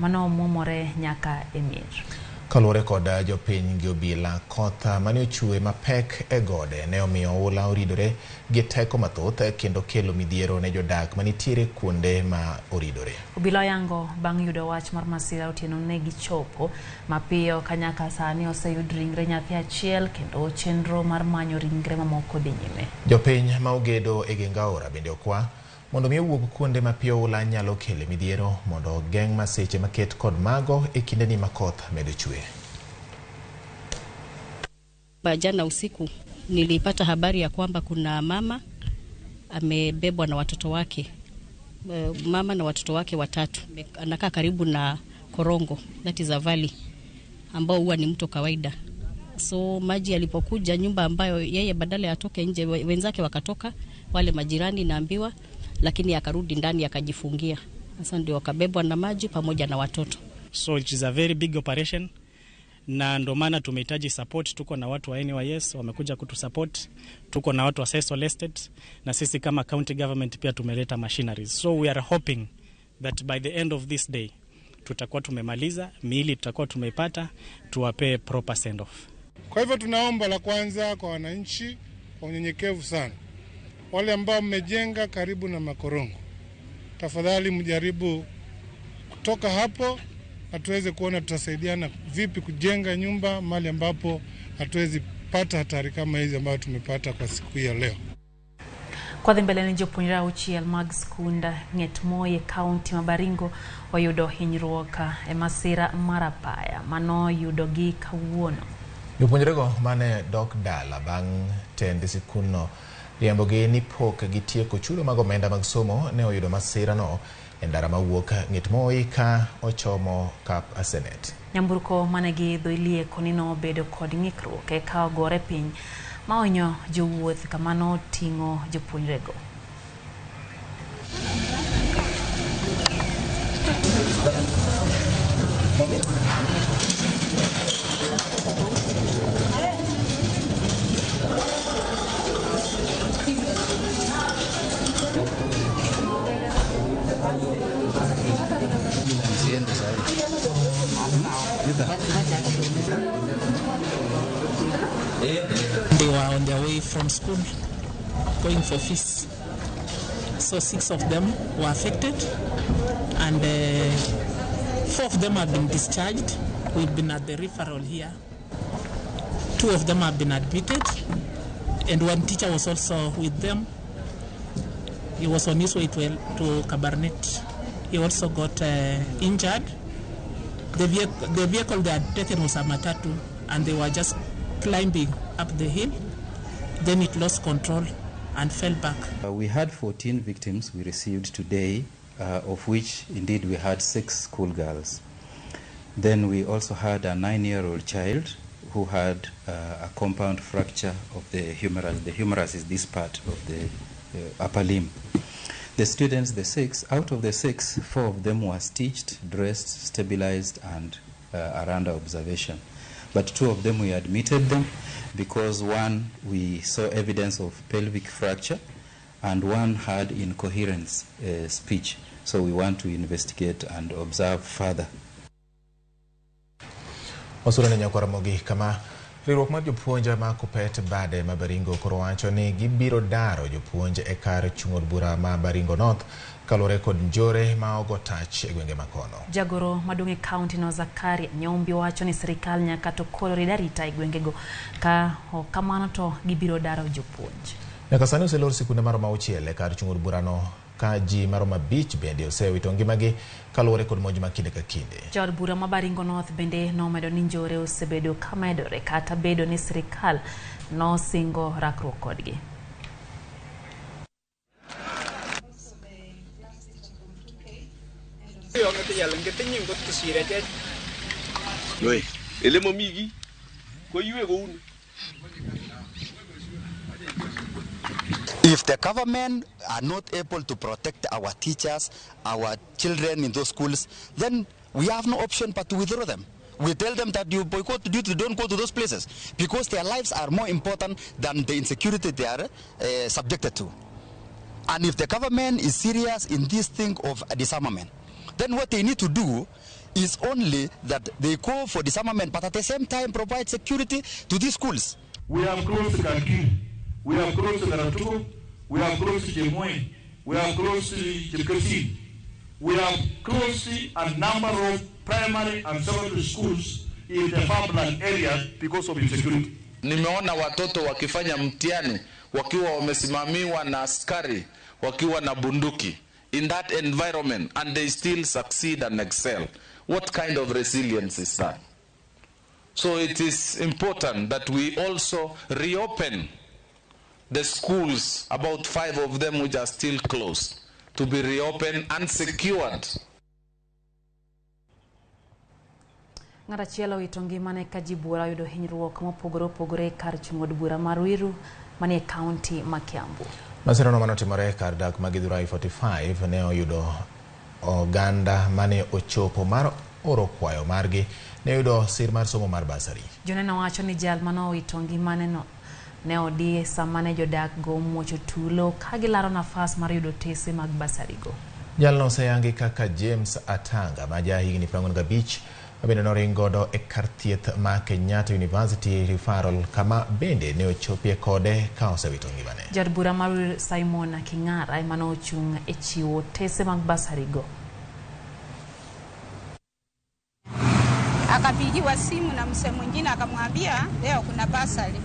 Speaker 2: manomuomore nyaka e mier.
Speaker 1: Kaluwore kod jopiny gi obila, koth mane ochwe mapek e gode ne omiyo oula oridore gi teko mathoth kendo kelo midhiero ne jodak manitiere kuonde ma oridore.
Speaker 2: Obila oyango bang' yudo wach mar masira otieno ne gichopo mapiyo ka nyaka sani oseyud ringre nyathi achiel kendo chenro mar manyo ringre mamoko dhi nyime.
Speaker 1: Jopiny ma ogedo e geng aora bende okwa mondo mi owuog kuonde ma pi oula nyalo kele midhiero mondo ogeng' masiche maket kod mago e kindeni ma koth medo chwe.
Speaker 15: Jana usiku nilipata habari ya kwamba kuna mama amebebwa na watoto wake, mama na watoto wake watatu. Anakaa karibu na Korongo, that is a valley, ambao huwa ni mto kawaida. So maji yalipokuja nyumba ambayo yeye badala atoke nje, wenzake wakatoka, wale majirani naambiwa, lakini akarudi ndani akajifungia. Sasa ndio wakabebwa na maji pamoja na watoto.
Speaker 26: So it is a very big operation, na ndo maana tumehitaji support. Tuko na watu wa NYS wamekuja kutusupport, tuko na watu wa Sesol Estate, na sisi kama county government pia tumeleta machineries. So we are hoping that by the end of this day tutakuwa tumemaliza, miili tutakuwa tumeipata, tuwape proper send off.
Speaker 27: Kwa hivyo tunaomba la kwanza kwa wananchi kwa unyenyekevu sana,
Speaker 9: Wale ambao mmejenga karibu na makorongo, tafadhali mjaribu kutoka hapo na tuweze kuona tutasaidiana vipi kujenga nyumba mahali ambapo hatuwezi pata hatari kama hizi ambayo tumepata kwa siku ya leo.
Speaker 2: Kwa dhi mbele ni jopuonjre auchiel mag skund Ng'et Moi e kaunti ma Baringo oyudo hinyruok e masira mar apaya manoyudogi kawuono.
Speaker 1: Jopuonjrego mane dok dala bang' tend sikundno riembogi ni pok gitieko chudo mag omenda mag somo ne oyudo masirano e ndara mawuok Ng'et Moi ka ochomo Kapseret.
Speaker 2: Nyamburko mane giidho ilieko ni nobedo kod ng'ikruok eka ogore piny ma ohinyo jowuoth kama noting'o jopuonjrego.
Speaker 13: They were on their way from school, going for fees. So 6 of them were affected, and 4 of them have been discharged. We've been at the referral here. 2 of them have been admitted, and 1 teacher was also with them. He was on his way to Kabarnet. He also got injured. The vehicle they had taken was a matatu, and they were just climbing up the hill. Then it lost control and fell back.
Speaker 16: We had 14 victims we received today, of which indeed we had 6 schoolgirls. Then we also had a 9-year-old child who had a compound fracture of the humerus. The humerus is this part of the upper limb. The students, the 6, out of the 6, 4 of them were stitched, dressed, stabilized, and are under observation. But 2 of them, we admitted them because 1, we saw evidence of pelvic fracture, and 1 had incoherent speech. So we want to investigate and observe further.
Speaker 1: Osura ne nyakwar Ramogi kama riwruok mar jopuonj ma Kuppet bade ma Baringo koro wacho ni gibiro daro jopuonj e kar chung' od bura ma Baringo North kaluwore kod njore ma ogo tach e gwenge makono.
Speaker 2: Jagoro maduong' e kaunti no Zakaria Nyombi wacho ni sirikal nyaka to koro rid arita e gwengego, ka ok kamano to gibiro daro jopuonj.
Speaker 1: Nyaka sani oselor sikunde maromo 6 e kar chung' od burano ka ji maromo 5 bende osewito ngimagi kaluwore kod monj ma kinde ka kinde.
Speaker 2: Jaod bura ma Baringo North bende nomedo ni njore osebedo ka medore kata bedo ni sirikal nosingo rakruok kodgi.
Speaker 17: If the government are not able to protect our teachers, our children in those schools, then we have no option but to withdraw them. We tell them that you boycott duty, don't go to those places, because their lives are more important than the insecurity they are subjected to. And if the government is serious in this thing of disarmament, then what they need to do is only that they call for disarmament, but at the same time provide security to these schools.
Speaker 18: We have closed Kakiri, we have closed Garatuku, we have closed Chemoe, we have closed Chepkesi, we have closed a number of primary and secondary schools in the farmland area because of insecurity.
Speaker 19: Nimeona watoto wakifanya mtihani wakiwa wamesimamiwa na askari wakiwa na bunduki in that environment, and they still succeed and excel. What kind of resilience is that? So it is important that we also reopen the schools, about 5 of them which are still closed, to be reopened and secured.
Speaker 2: Ng'at achiel owito ngimane ka ji buora oyudo hinyruok mopogore opogore kar chung' od bura mar Ruiru manie kaunti ma Kiambu.
Speaker 1: Masirano manotimore kar dak ma Githurai 45 ne oyudo oganda mane ochopo mar oro kwayo margi ne oyudo sir mar somo mar basari.
Speaker 2: Joneno wacho ni jal manowito ngimane no ne odie sama ne jodak go muocho tulo ka gilaro nafas mar yudo tese mag basarigo.
Speaker 1: Jalno oseyangi kaka James Atanga ma ja higni 45 Bende noring godo e kar thieth ma Kenyatta University Referral kama bende ne ochopie kode ka osewito ngimane.
Speaker 2: Jaod bura mar Simon King'ara ema nochung' e chiwo otese mag basari go.
Speaker 3: Akapigiwa simu na mzee mwingine akamwambia leo kuna basari,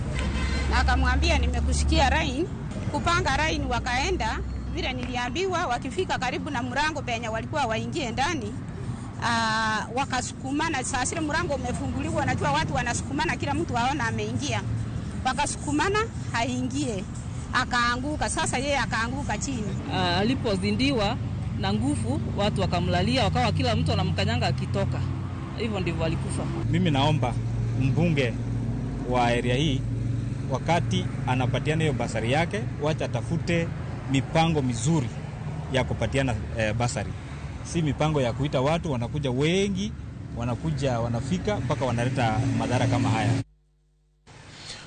Speaker 3: na akamwambia nimekushikia line, kupanga line. Wakaenda vile niliambiwa, wakifika karibu na mlango penye walikuwa waingie ndani, wakasukumana. Sasa ile mlango umefunguliwa, najua watu wanasukumana, kila mtu aona ameingia, wakasukumana haingie, akaanguka. Sasa yeye akaanguka chini.
Speaker 20: Alipozindiwa na nguvu, watu wakamlalia, wakawa kila mtu anamkanyanga akitoka. Hivyo ndivyo alikufa.
Speaker 22: Mimi naomba mbunge wa area hii, wakati anapatiana hiyo basari yake, wacha atafute mipango mizuri ya kupatiana basari, si mipango ya kuita watu wanakuja wengi, wanakuja wanafika mpaka wanaleta madhara kama haya.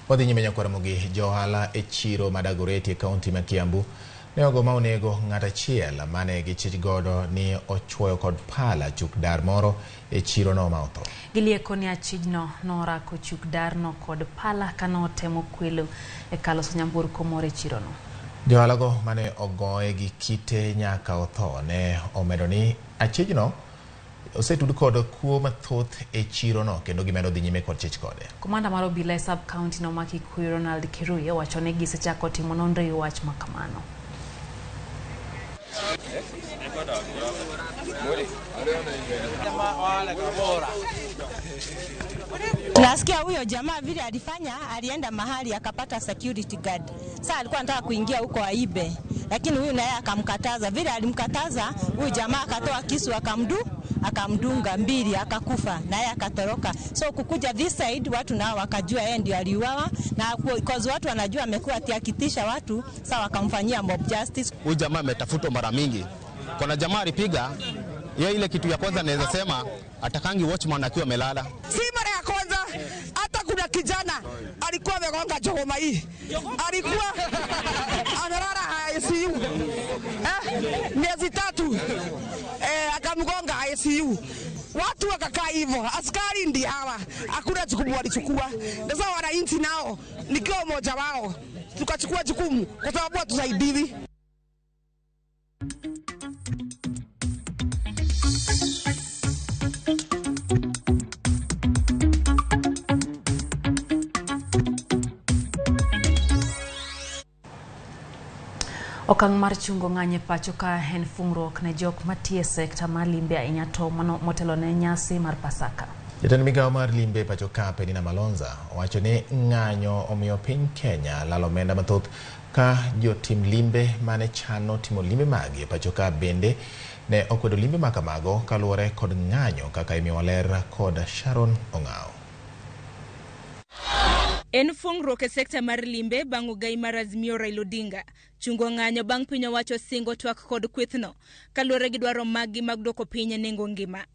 Speaker 1: Wadhi nyime nyakwaramogi johala e chiro ma Dagoretti e kaunti ma Kiambu ne ogo ma onego ng'at achiel mane gichich godo ni ochuoyo kod pala chuk dar moro e chiro no ma otho.
Speaker 2: Gilieko ni achijno norako chuk darno kod pala kanotemo kwelo e kaloso nyamburko moro e chirono.
Speaker 1: Johalago mane ogoye gi kite nyaka otho ne omedo ni achijno osetud kod kuo mathoth e chirono kendo gimedo dhi nyime kod chich kode.
Speaker 2: Komanda mar obila e sub county no ma Kikuyu Ronald Kiruye owacho ni gisechako timo nonro e wach makamano.
Speaker 23: Nasikia huyo jamaa vile alifanya, alienda mahali akapata security guard. Sasa alikuwa anataka kuingia huko aibe, lakini huyu naye akamkataza. Vile alimkataza, huyu jamaa akatoa kisu akamdunga mbili akakufa, naye akatoroka. So kukuja this side watu nao wakajua yeye ndio aliuawa, na because watu wanajua amekuwa akitisha watu, sasa wakamfanyia mob justice.
Speaker 24: Huyu jamaa ametafutwa mara mingi. Kuna jamaa alipiga yeye, ile kitu ya kwanza naweza sema atakangi watchman akiwa amelala.
Speaker 25: Si mara ya kwanza, hata kuna kijana alikuwa amegonga jogoma hii, alikuwa analala ICU miezi 3, akamgonga ICU. Watu wakakaa hivyo, askari ndi hawa, hakuna jukumu walichukua. Sasa wananchi nao, nikiwa mmoja wao, tukachukua jukumu kwa sababu hatusaidiwi.
Speaker 2: Okang' mar chungo ng'anyo e pacho ka en fungruok ne jok matiyo e sekta mar limbe ahinya to mano motelo ne nyasi mar Pasaka.
Speaker 1: Jatend migawo mar limbe e pacho ka Penina Malonza owacho ni ng'anyo omiyo piny Kenya lalo omenda mathoth ka jotim limbe mane chano timo limbe magi e pacho ka bende ne okwedo limbe makamago kaluwore kod ng'anyo kaka imiyowa ler kod Sharon Ong'ao.
Speaker 27: En fungruok e sekta mar limbe bang' ogai mar Azimio Raila Odinga chungo ng'anyo bang' piny owacho singo twak kod kwethno kaluwore gi dwaro maggi mag dwoko piny nengo ngima.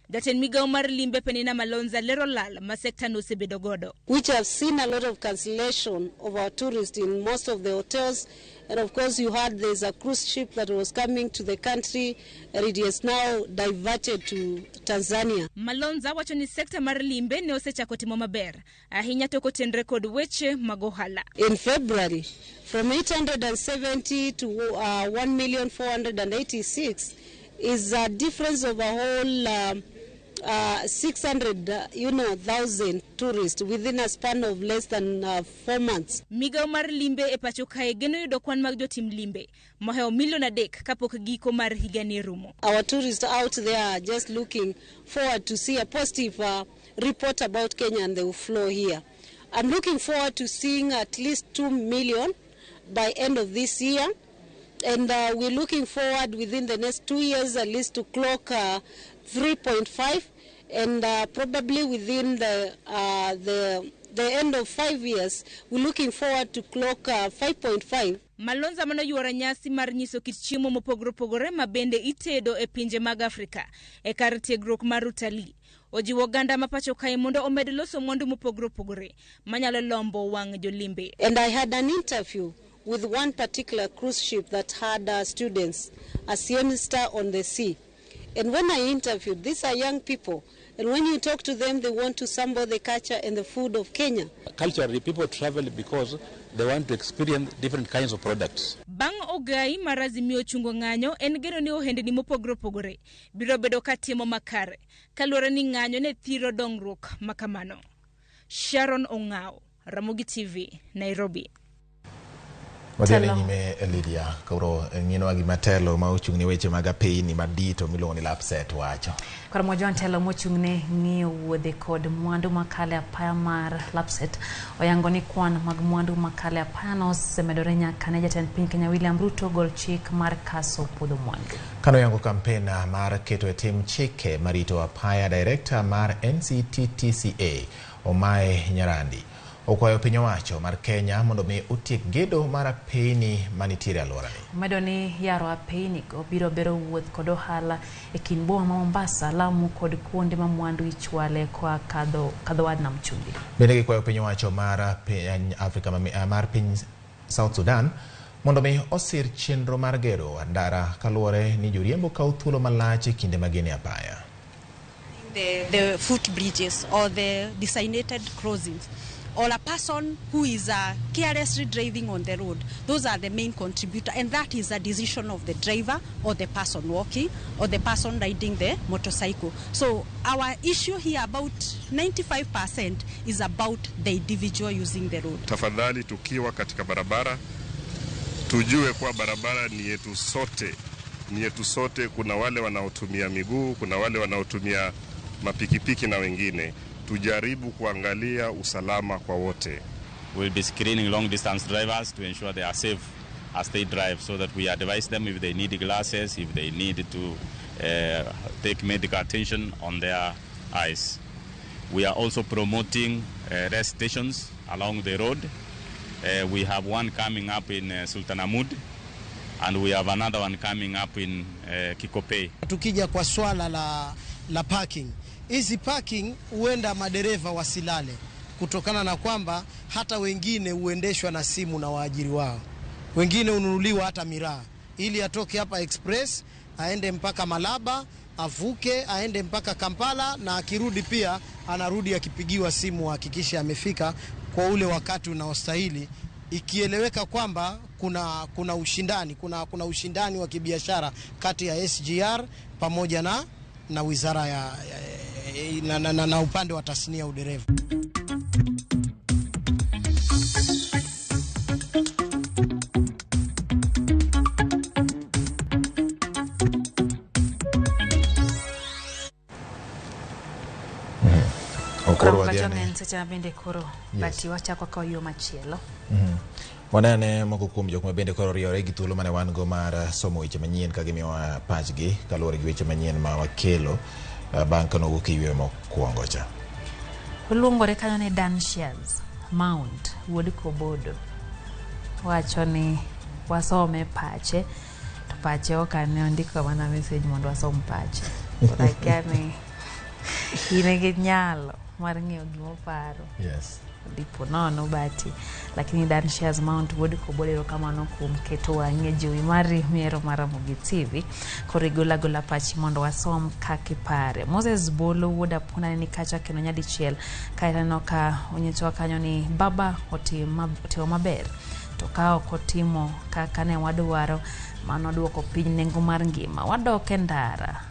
Speaker 27: Jatend migawo mar limbe Penina Malonza lero lal ma sekta no osebedo godo.
Speaker 28: Which have seen a lot of cancellation of our tourists in most of the hotels, and of course you heard there's a cruise ship that was coming to the country and it is now diverted to Tanzania.
Speaker 27: Malonza wacho ni sekta mar limbe ne osechako timo maber ahinya to kotenre kod weche mag ohala.
Speaker 28: In February, from 870 to 1,486,000 is a difference of a whole 600, thousand tourists within a span of less than 4 months.
Speaker 27: Migawo mar limbe e pacho kae geno yudo kwan mag jotim limbe mohewo milion 3 kapok giko mar higani rumo.
Speaker 28: Our tourists out there are just looking forward to see a positive report about Kenya, and they will flow here. I'm looking forward to seeing at least 2 million by end of this year. And we're looking forward within the next 2 years at least to clock 3.5, and probably within the end of 5 years, we're looking forward to clock 5.5.
Speaker 27: Malonza mano yuoro nyasi mar nyiso kit chiemo mopogore opogore ma bende itedo e pinje mag Afrika e kar tiegruok mar utalii. Ojiwo oganda ma pacho kae mondo omed loso mwandu mopogore opogore manyalo lombo wang' jolimbe.
Speaker 28: And I had an interview with one particular cruise ship that had students, a semester on the sea. And when I interviewed, these are young people. And when you talk to them, they want to sample the culture and the food of Kenya.
Speaker 4: Culturally, people travel because they want to experience different kinds of products.
Speaker 27: Bang' ogai mar Azimio chungo ng'anyo en geno ni ohendni mopogore opogore biro bedo ka timo makare kaluwore ni ng'anyo ne thiro dongruok makamano. Sharon Ong'ao, Ramogi TV, Nairobi.
Speaker 1: Wadhi nyime Lydia, koro ng'inwa gima telo ma ochung' ne weche mag apeyni madito miluongo ni Lapset wacho.
Speaker 2: Koro Mojon telo mochung' ne ng'iyo wuodhe kod mwandu makale apaya mar Lapset oyango ni kwan mag mwandu makale apaya no osemedore nyaka ne jatend piny Kenya William Ruto gol chik mar kaso puodho mwandu.
Speaker 1: Kano yango kampen mar keto e tim chike marito apaya, director mar NCTTCA Omae Nyarandi okwayo piny owacho mar Kenya mondo mi otiek gedo mar apeyni manitiere alworani.
Speaker 2: Omedo ni yaro apeyni go biro bero wuoth kod ohala e kind boma ma Mombasa, Lamu kod kuonde ma mwandu ichwale koa kadho wad nam chumbi.
Speaker 1: Bende gikwayo piny owacho mar piny Afrika mar piny South Sudan mondo mi osir chenro mar gero ndara kaluwore ni joriembo kawo thuolo malach e kinde ma gin e apaya.
Speaker 5: The foot bridges or the designated crossings, or a person who is carelessly driving on the road. Those are the main contributor, and that is a decision of the driver or the person walking or the person riding the motorcycle. So our issue here, about 95%, is about the individual using the road.
Speaker 6: Tafadhali tukiwa katika barabara, tujue kuwa barabara ni yetu sote. Ni yetu sote. Kuna wale wanaotumia miguu, kuna wale wanaotumia mapikipiki na wengine. Tujaribu kuangalia usalama kwa wote.
Speaker 7: We'll be screening long distance drivers to ensure they are safe as they drive, so that we advise them if they need glasses, if they need to take medical attention on their eyes. We are also promoting rest stations along the road. We have one coming up in Sultan Ahmud, and we have another one coming up in Kikopey.
Speaker 8: Tukija kwa swala la parking, hizi parking huenda madereva wasilale kutokana na kwamba hata wengine huendeshwa na simu na waajiri wao. Wengine hununuliwa hata miraa ili atoke hapa Express aende mpaka Malaba, avuke aende mpaka Kampala, na akirudi pia anarudi akipigiwa simu hakikisha amefika kwa ule wakati unaostahili, ikieleweka kwamba kuna ushindani, kuna ushindani wa kibiashara kati ya SGR pamoja na wizara ya na upande wa tasnia udereva.
Speaker 1: Wanene moko kuom jok ma bende koro riwore gi thuolo mane wan go mar somo weche manyien ka gimiyowa pachgi kaluwore gi weche manyien ma wakelo bang' ka nowuok e yweyo mokwongo cha.
Speaker 2: Oluongore kanyo ni Dan Shares Mount wuod Kobodo wacho ni wasome pache, to pache ok ane ondiko mana message mondo wasom pache. Akia ni in gi nyalo mar ng'eyo gimoparo.
Speaker 1: Yes.
Speaker 2: Dipo nono bati, lakini Dan Shares Mount wuod Kobodo erokamano kuom keto wang'e jowi mari miero mar Ramogi TV. Koro igola gola pachi mondo wasom kaka ipare. Moses Bolo wuod Apuna ni kacha kendo nyadichiel kae aneno ka onyisowa kanyo ni baba otimo maber, to ka ok otimo kaka ne wadwaro, mano duoko piny nengo mar ngima. Wadok e ndara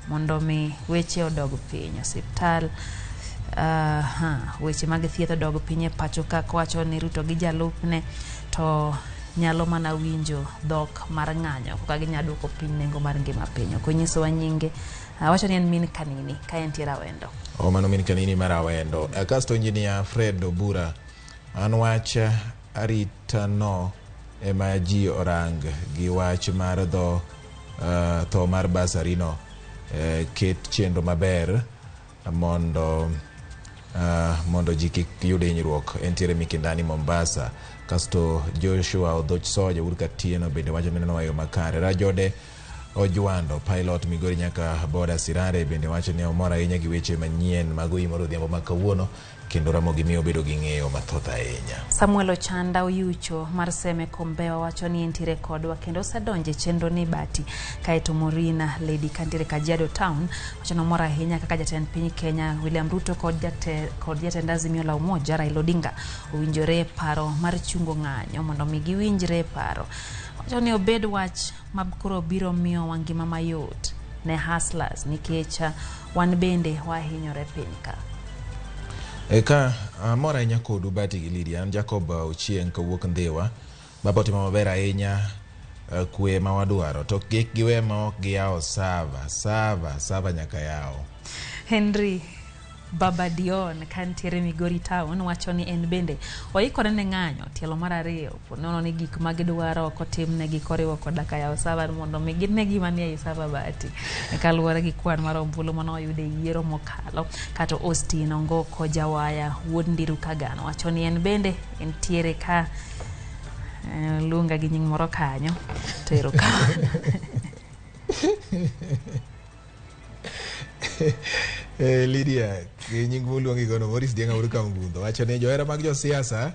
Speaker 2: mondo mi weche odog piny. Osiptal weche mag thieth odog piny e pacho ka kowacho ni Ruto gi jalupne to nyalo mana winjo dhok mar ng'anyo koka ginyalo duoko piny nengo mar ngima piny. Ok onyisowa nyinge, wacho ni en min Kanini ka entiere Awendo.
Speaker 1: O mano min Kanini mar Awendo. Kasto Engineer Fred Obura, an wach arita no ema ji orang gi wach mar dho tho mar basarino. Ket chenro maber mondo ji kik yud hinyruok. Entiere Mikindani Mombasa. Kasto Joshua Odhoch Soja wuod Katieno bende wacho ni neno yo makare. Rajode Ojwando pilot Migori nyaka boda Sirare bende wacho ni omor ahinya gi weche manyien mag Oimoro Odhiambo ma kawuono Kendo Ramogi miyo bedo gi ng'eyo mathoth ahinya.
Speaker 2: Samuel Ochanda Oyucho mar Seme Kombewa wacho ni entiere kodwa kendo osedonjo e chenro ni bati. Kaeto Morina Lady kantiere Kajiado Town wacho ni omor ahinya kaka jatend piny Kenya William Ruto kod jatend Azimio la Umoja Raila Odinga owinjore e paro mar chungo ng'anyo mondo mi giwinjre e paro. Wacho ni obed wach ma koro biro miyowa ngima mayot ne hustlers nikech wan bende wahinyore piny ka.
Speaker 1: Eka amor ahinya kodu Bati gi Lydia. An Jacob Ochieng' kawuok Ndhiwa. Baba otimo maber ahinya kwe ma wadwaro to kik giwe ma ok giyawo sava sava sava nyaka yawo.
Speaker 2: Henry Baba Dion kantiere Migori Town wacho ni en bende oikore ne ng'anyo tielo mar ariyo ponono ni gik ma gidwaro ok otimnegi koriwo koda ka yawo sava mondo mi gine gima nie ei sava Bati kaluwore gi kwan mar ombulu mane oyud e yiero mokalo. Kato Austin Ongoko Jawaya wuod Ndiru Kagano wacho ni en bende entiere ka luonga gi nying moro kanyo to erokamano.
Speaker 1: Lydia, nying moluongi gono Maurice Dieng' Auru Kamgundho wacho ni johera mag josiasa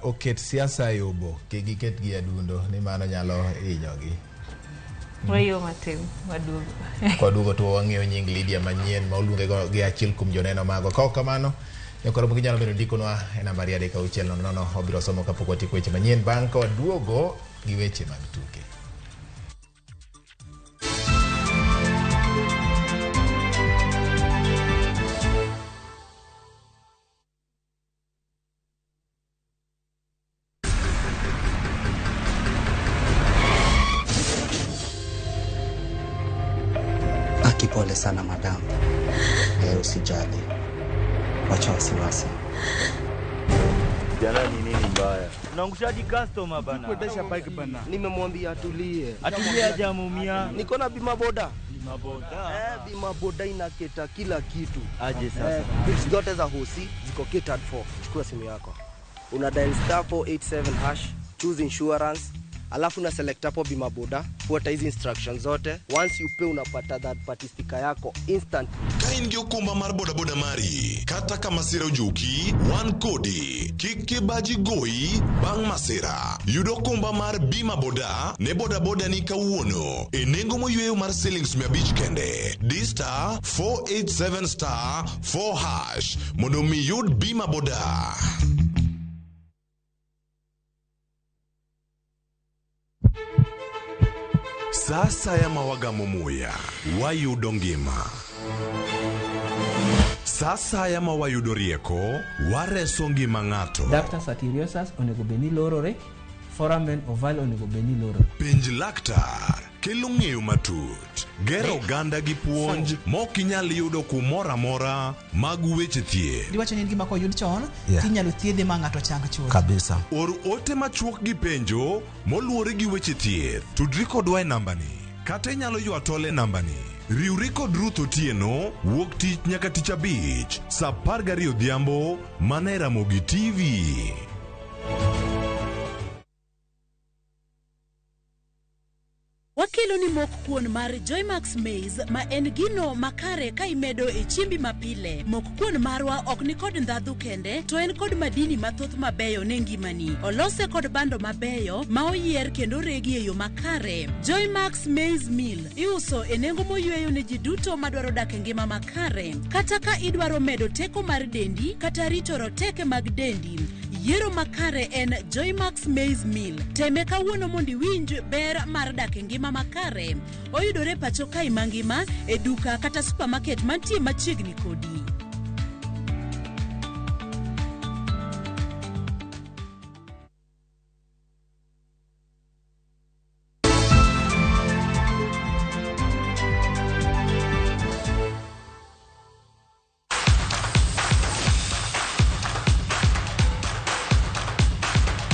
Speaker 1: oket siasa e obo kik giket gi adundo ni mano nyalo hinyogi.
Speaker 2: Weyo matin waduogo.
Speaker 1: Kwaduogo to wang'eyo nying Lydia manyien ma oluonge go gi achiel kuom joneno mago. Ka ok kamano, nyakoro ginyalo bedo ndikonwa e namba 23600 wabiro somo kapok watieko weche manyien bang' ka waduogo gi weche mag tuke.
Speaker 9: Pole sana madam. Usijali. Wacha wasiwasi.
Speaker 10: Jana ni nini mbaya? Unaangushaji customer bana.
Speaker 11: Kuendesha bike bana. Nimemwambia atulie.
Speaker 10: Atulie hajamuumia.
Speaker 11: Niko na bima boda.
Speaker 10: Bima boda.
Speaker 11: Bima boda inaketa kila kitu.
Speaker 10: Aje sasa.
Speaker 11: Bills zote za hosi ziko catered for. Chukua simu yako. Una dial star 487 hash, choose insurance. Alafu na select hapo bima boda, fuata hizi instructions zote. Once you pay unapata that party sticker yako instant.
Speaker 12: Ka in gi okumba mar boda boda mari, kata ka masira ojuki, wan kodi. Kik kibaji goyi bang' masira. Yud okumba mar bima boda ne boda boda ni kawuono e nengo moyweyo mar silings 500 kende. Di star 487 star 4 hash mondo mi yud bima boda. Sasa ya mawagamo muya wayudo ngima. Sasa ya mawayudo rieko wareso ngima ng'ato.
Speaker 14: Ductus arteriosus onego bed ni lorore, foramen ovale onego bed ni lorore.
Speaker 12: Penj laktar kelo ng'eyo matut, gero oganda gi puonj mok inyal yudo kumoro amora mag weche thieth.
Speaker 15: Diwacho ni en gima koyud chon, tinyalo thiedhe ma ng'ato chang chuth.
Speaker 12: Kabisa. Or ote machuok gi penjo moluwore gi weche thieth. Tudri kodwa e nambani kata inyalo ywa tol e nambani. Riwri kod Ruth Otieno wuok tich nyaka tich abich saa 12 odhiambo mana e Ramogi TV.
Speaker 21: Wakelo ni mok kuon mar Joymax Maize ma en gino makare ka imedo e chiembi mapile. Mok kuon marwa ok ni kod ndhadhu kende, to en kod madini mathoth mabeyo ne ngimani. Olose kod bando mabeyo ma oyier kendo regi e yo makare. Joymax Maize Meal iuso e nengo moyweyo ne ji duto madwaro dak e ngima makare. Kata ka idwaro medo teko mar dendi kata rito roteke mag dendi, yiero makare en Joymax Maize Meal. Teme kawuono mondo iwinj ber mar dak e ngima makare. Oyudore pacho kae mangima e duka kata supermarket mantie machiegni kodi.